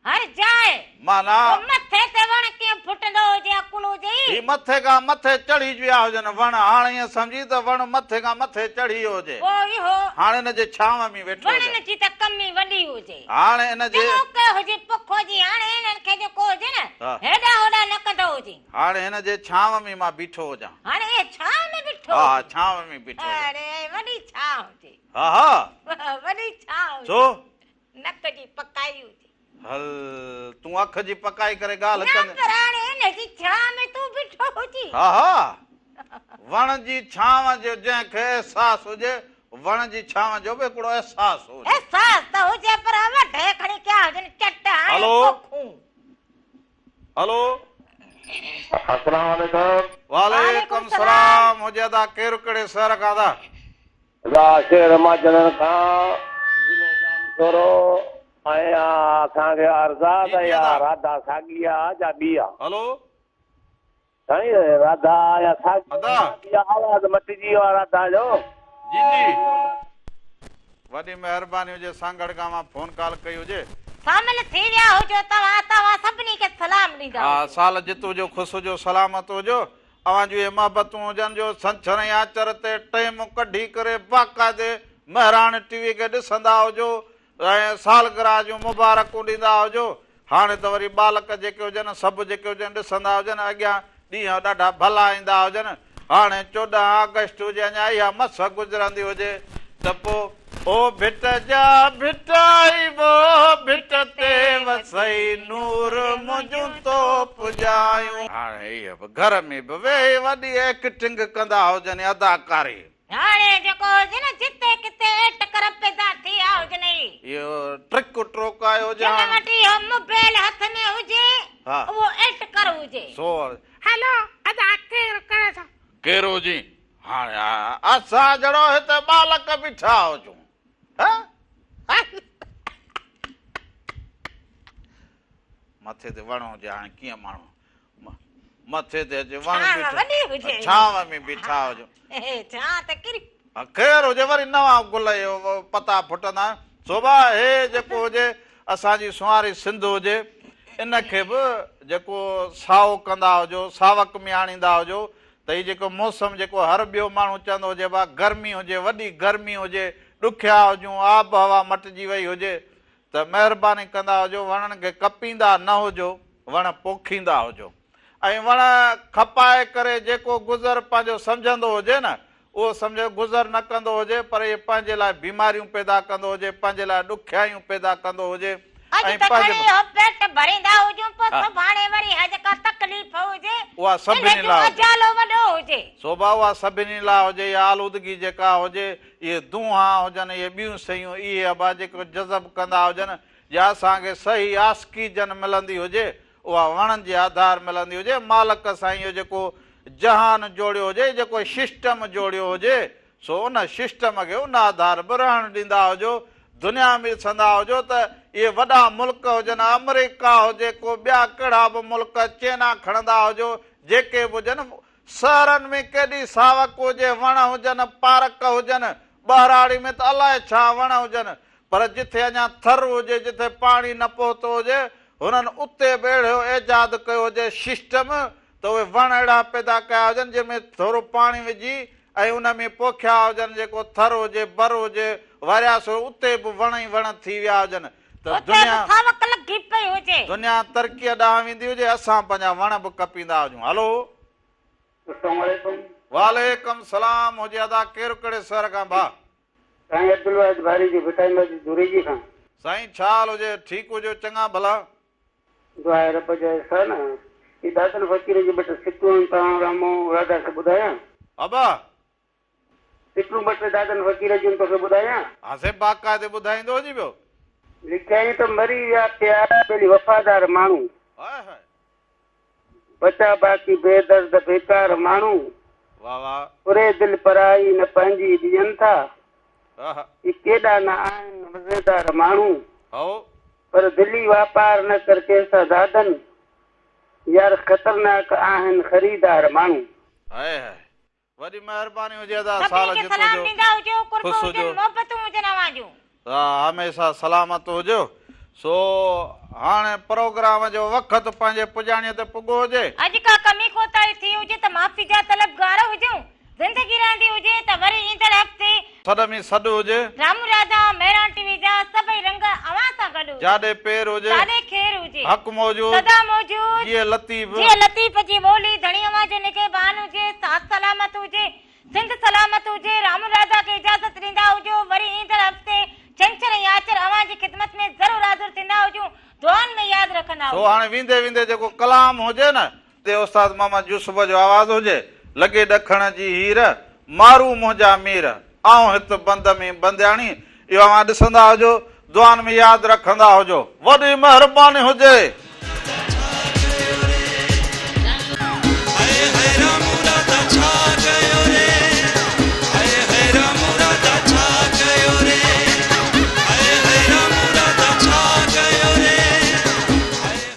هر جاء. معنيٰ. پوء مٿي تي وڻ ڪيئن ڦٽندو هجي عقل هجئي. هي مٿي کان مٿي چڙهي ويا هجن وڻ. هاڻ ائين سمجهي ته وڻ مٿي کان مٿي چڙهي ويو هجي. پوء اهو. هاڻ ان جي ڇانو ۾ ويٺو هجي. وڻن جي ته ڪمي وڏي هجي. هاڻ ان جي. چڱو ڪيو هجي پکو جي هاڻ هنن کي جيڪو هجي نه هيڏانهن هوڏانهن نه ڪندو هجي. هاڻ هن جي ڇانو ۾ مان بيٺو هجان. هاڻ اهي ڇانو ۾ بيٺو هجي. ها ڇانو ۾ بيٺو هجان. اڙي وڏي ڇانو هجي. ها ها. وڏي ڇانو هجي. ڇو؟ نڪ جي پڪائي هجي. هل تون اک جي پڪائي ڪري ڳالهه ڪندين. نه پر هاڻي ان جي ڇانء ۾ تون بيٺو هجين. ها ها. وڻ جي ڇانو جو جنهن کي احساس هجي، وڻ جي ڇانو جو به هڪڙو احساس هجي. احساس ته هجي پر وڍي کڻي ڪيا هجن چٽ هاڻي هلو. پوکون. هلو. السلام عليڪم. وعليڪم سلام هجي ادا ڪير ڪهڙي شهر کان ادا. ادا شهر ماجهڙن کان ضلعو ڄامشورو ۽ اسان کي عرض آ جي ته جي اها ادا. راڌا ساڳي آ جا ٻي آ. هلو. سائين راڌا يا ساڳي ادا. يا آواز مٽجي ويو آ راڌا جو. جي جي وڏي مهرباني هجي سانگهڙ کان اوهان فون ڪال ڪئي هجي. شامل ٿي ويا هجو توهان توهان سڀني کي سلام ڏيندا ها هجو. سال جت هجو خوش هجو سلامت هجو اوهان جون اهي محبتون هجن جو ڇنڇر ۽ آچر تي ٽيم ڪڍي ڪري باقاعدي مهراڻ ٽي وي کي ڏسندا هجو ۽ سالگرهه جون مبارڪون ڏيندا هجو. هاڻي ته وري ٻالڪ جيڪي هجن، سڀ جيڪي هجن ڏسندا هجن، اڳيان ڏينهن ڏاڍا ڀلا ايندا هجن. هاڻي 14 آگسٽ هجي، اڃا اها مس گذرندي هجي ته پوء. او ڀٽ جا ڀٽائي وو، ڀٽ تي وسئي نور منهنجون تو پڄايون. هاڻي اهي به گهر ۾ به ويهي وڏي ايڪٽنگ ڪندا هجن اداڪاري. هاڻي جيڪو هجي نه جتي ڪٿي ايٽڪر پيدا ٿي ويا هجن ئي. اهو ٽرڪ ٽروڪ آيو هجي جنھن هاڻ. وٽ اهو موبائل هٿ ۾ هجي ها. اهو ايٽڪر هجي. سو. هلو ادا ڪير ڪري ٿو. ڪير هجي هاڻ اسان جھڙو هتي ٻالڪ بيٺا هجون. ها. مٿي تي وڻ هجي هاڻي ڪيئن ماڻهو مٿي تي اچي وڻ بيٺا ڇانو ۾ بيٺا هجون. ڇانو ته ڪري. خير هجي وري نوان گل اهي پتا ڦٽندا آهن. سو ڀاء هي جيڪو هجي اسان جي سنواري سنڌ هجي ان کي به جيڪو سائو ڪندا هجو ساوڪ ۾ آڻيندا هجو ته هي جيڪو موسم جيڪو هر ٻيو ماڻهو چوندو هجي ڀاء گرمي هجي وڏي گرمي هجي ڏکيا هجون آب هوا مٽجي وئي هجي ته مهرباني ڪندا هجو وڻن کي ڪپيندا نه هجو وڻ پوکيندا هجو ۽ وڻ کپائي ڪري جيڪو گذر پنهنجو سمجهندو هجي نه اهو سمجهو گذر نه ڪندو هجي پر اهي پنهنجي لاء بيماريون پيدا ڪندو هجي پنهنجي لاء ڏکيائيون پيدا ڪندو هجي اڄ ۽ ته کڻي پنهنجي اهو پيٽ ڀريندا هجون پوء سڀاڻي وري اها جيڪا تڪليف هجي اها ان سڀني جو لاء هجي. اجالو وڏو هجي. سو ڀاء اها سڀني لاء هجي اها آلودگي جيڪا هجي اهي دونهان هجن، اهي ٻيون شيون، اهي ابا جيڪو جذب ڪندا هجن، يا اسان کي صحيح آسڪيجن ملندي هجي، اها وڻن جي آڌار ملندي هجي، مالڪ سائين اهو جيڪو جهان جوڙيو هجي، جيڪو ششٽم جوڙيو هجي، سو ان ششٽم کي ان آڌار به رهڻ ڏيندا هجو، دنيا ۾ ڏسندا هجو ته اهي وڏا ملڪ هجن، آمريڪا هجي، ڪو ٻيا ڪهڙا به ملڪ، چينا کڻندا هجو، جيڪي به هجن، شهرن ۾ ڪيڏي ساوڪ هجي، وڻ هجن، پارڪ هجن، ٻهراڙي ۾ ته الائي ڇا وڻ هجن، پر جٿي اڃا ٿر هجي، جٿي پاڻي نه پهتو هجي، هنن اتي به اهڙو ايجاد ڪيو هجي ششٽم ته اهي وڻ اهڙا پيدا ڪيا هجن جنهن ۾ ٿورو پاڻي وجهي ۽ ان ۾ پوکيا هجن، جيڪو ٿر هجي، بر هجي، وارياسو هجي، اتي به وڻ ئي وڻ ٿي ويا هجن ته اتي به دنيا. ساوڪ لڳي پئي هجي. دنيا ترقيء ڏانهن ويندي هجي، اسان پنهنجا وڻ به ڪپيندا هجون. هلو. السلام عليڪم. وعليڪم سلام هجي ادا ڪير ڪهڙي شهر کان ڀاء. سائين عبدالواحد ڀاري جو ڀٽائي مسجد ڌوريجي کان. سائين ڇا حال هجي ٺيڪ هجو چڱا ڀلا. دعا آهي رب جا احسان هي دادن فقير جون ٻه ٽي سٽون آهن توهان رامو راڌا کي ٻڌايان. ابا. سٽون ٻه ٽي دادن فقير جون توکي ٻڌايان. ها سائين باقاعدي ٻڌائيندو هجي پيو. لکيائين ته مري ويا پيارا ٻيلي وفادار ماڻهو. High high. بچا باقي بي درد بيڪار ماڻهو. واه واه. پري دل پرائي نه پنهنجي ڏين ٿا. آها. هي ڪيڏا نه آهن مزيدار ماڻهو. هائو. پر دلي واپار نه ڪر ڪنهن سان دادن. يار خطرناڪ آهن خريدار ماڻهو. High high. وڏي مهرباني هجي ادا سڀني سال کي جت سلام هجو ڏيندا هجو قرب خوش هجن هجو. محبتون هجن اوهان جون. هميشه سلامت هجو. سو هاڻي پروگرام جو وقت پنهنجي پڄاڻيء تي پڳو هجي. اڄ ڪا ڪمي ڪوتاهي ٿي هجي ته معافي جا طلبگار هجون. زندگي رهندي هجي ته وري ايندڙ هفتي. سڏ ۾ سڏ هجي. رامو راڌا مهراڻ ٽي وي جا سڀئي رنگ اوهان سان گڏ هجن. جاڏي پير هجي. تاڏي خير هجي. حق موجود. سدا موجود. جيئي لطيف. جيئي لطيف جي ٻولي ڌڻي اوهان جو نگهبان هجي، ساٿ سلامت هجي، سنڌ سلامت هجي. رامو راڌا کي اجازت ڏيندا هجو. وري ايندڙ هفتي ڇنڇر ۽ آچر اوهان جي خدمت ۾ ضرور حاضر ٿيندا هجون. دعائن ۾ ياد رکندا سو هجو. هاڻي ويندي ويندي جيڪو ڪلام هجي نه. تي استاد محمد يوسف جو آواز هجي لڳي ڏکڻ جي هير، مارو منهنجا مير، آئون هت بند ۾ بندياڻي. اهو اوهان ڏسندا هجو، دعائن ۾ ياد رکندا هجو. وڏي مهرباني هجي.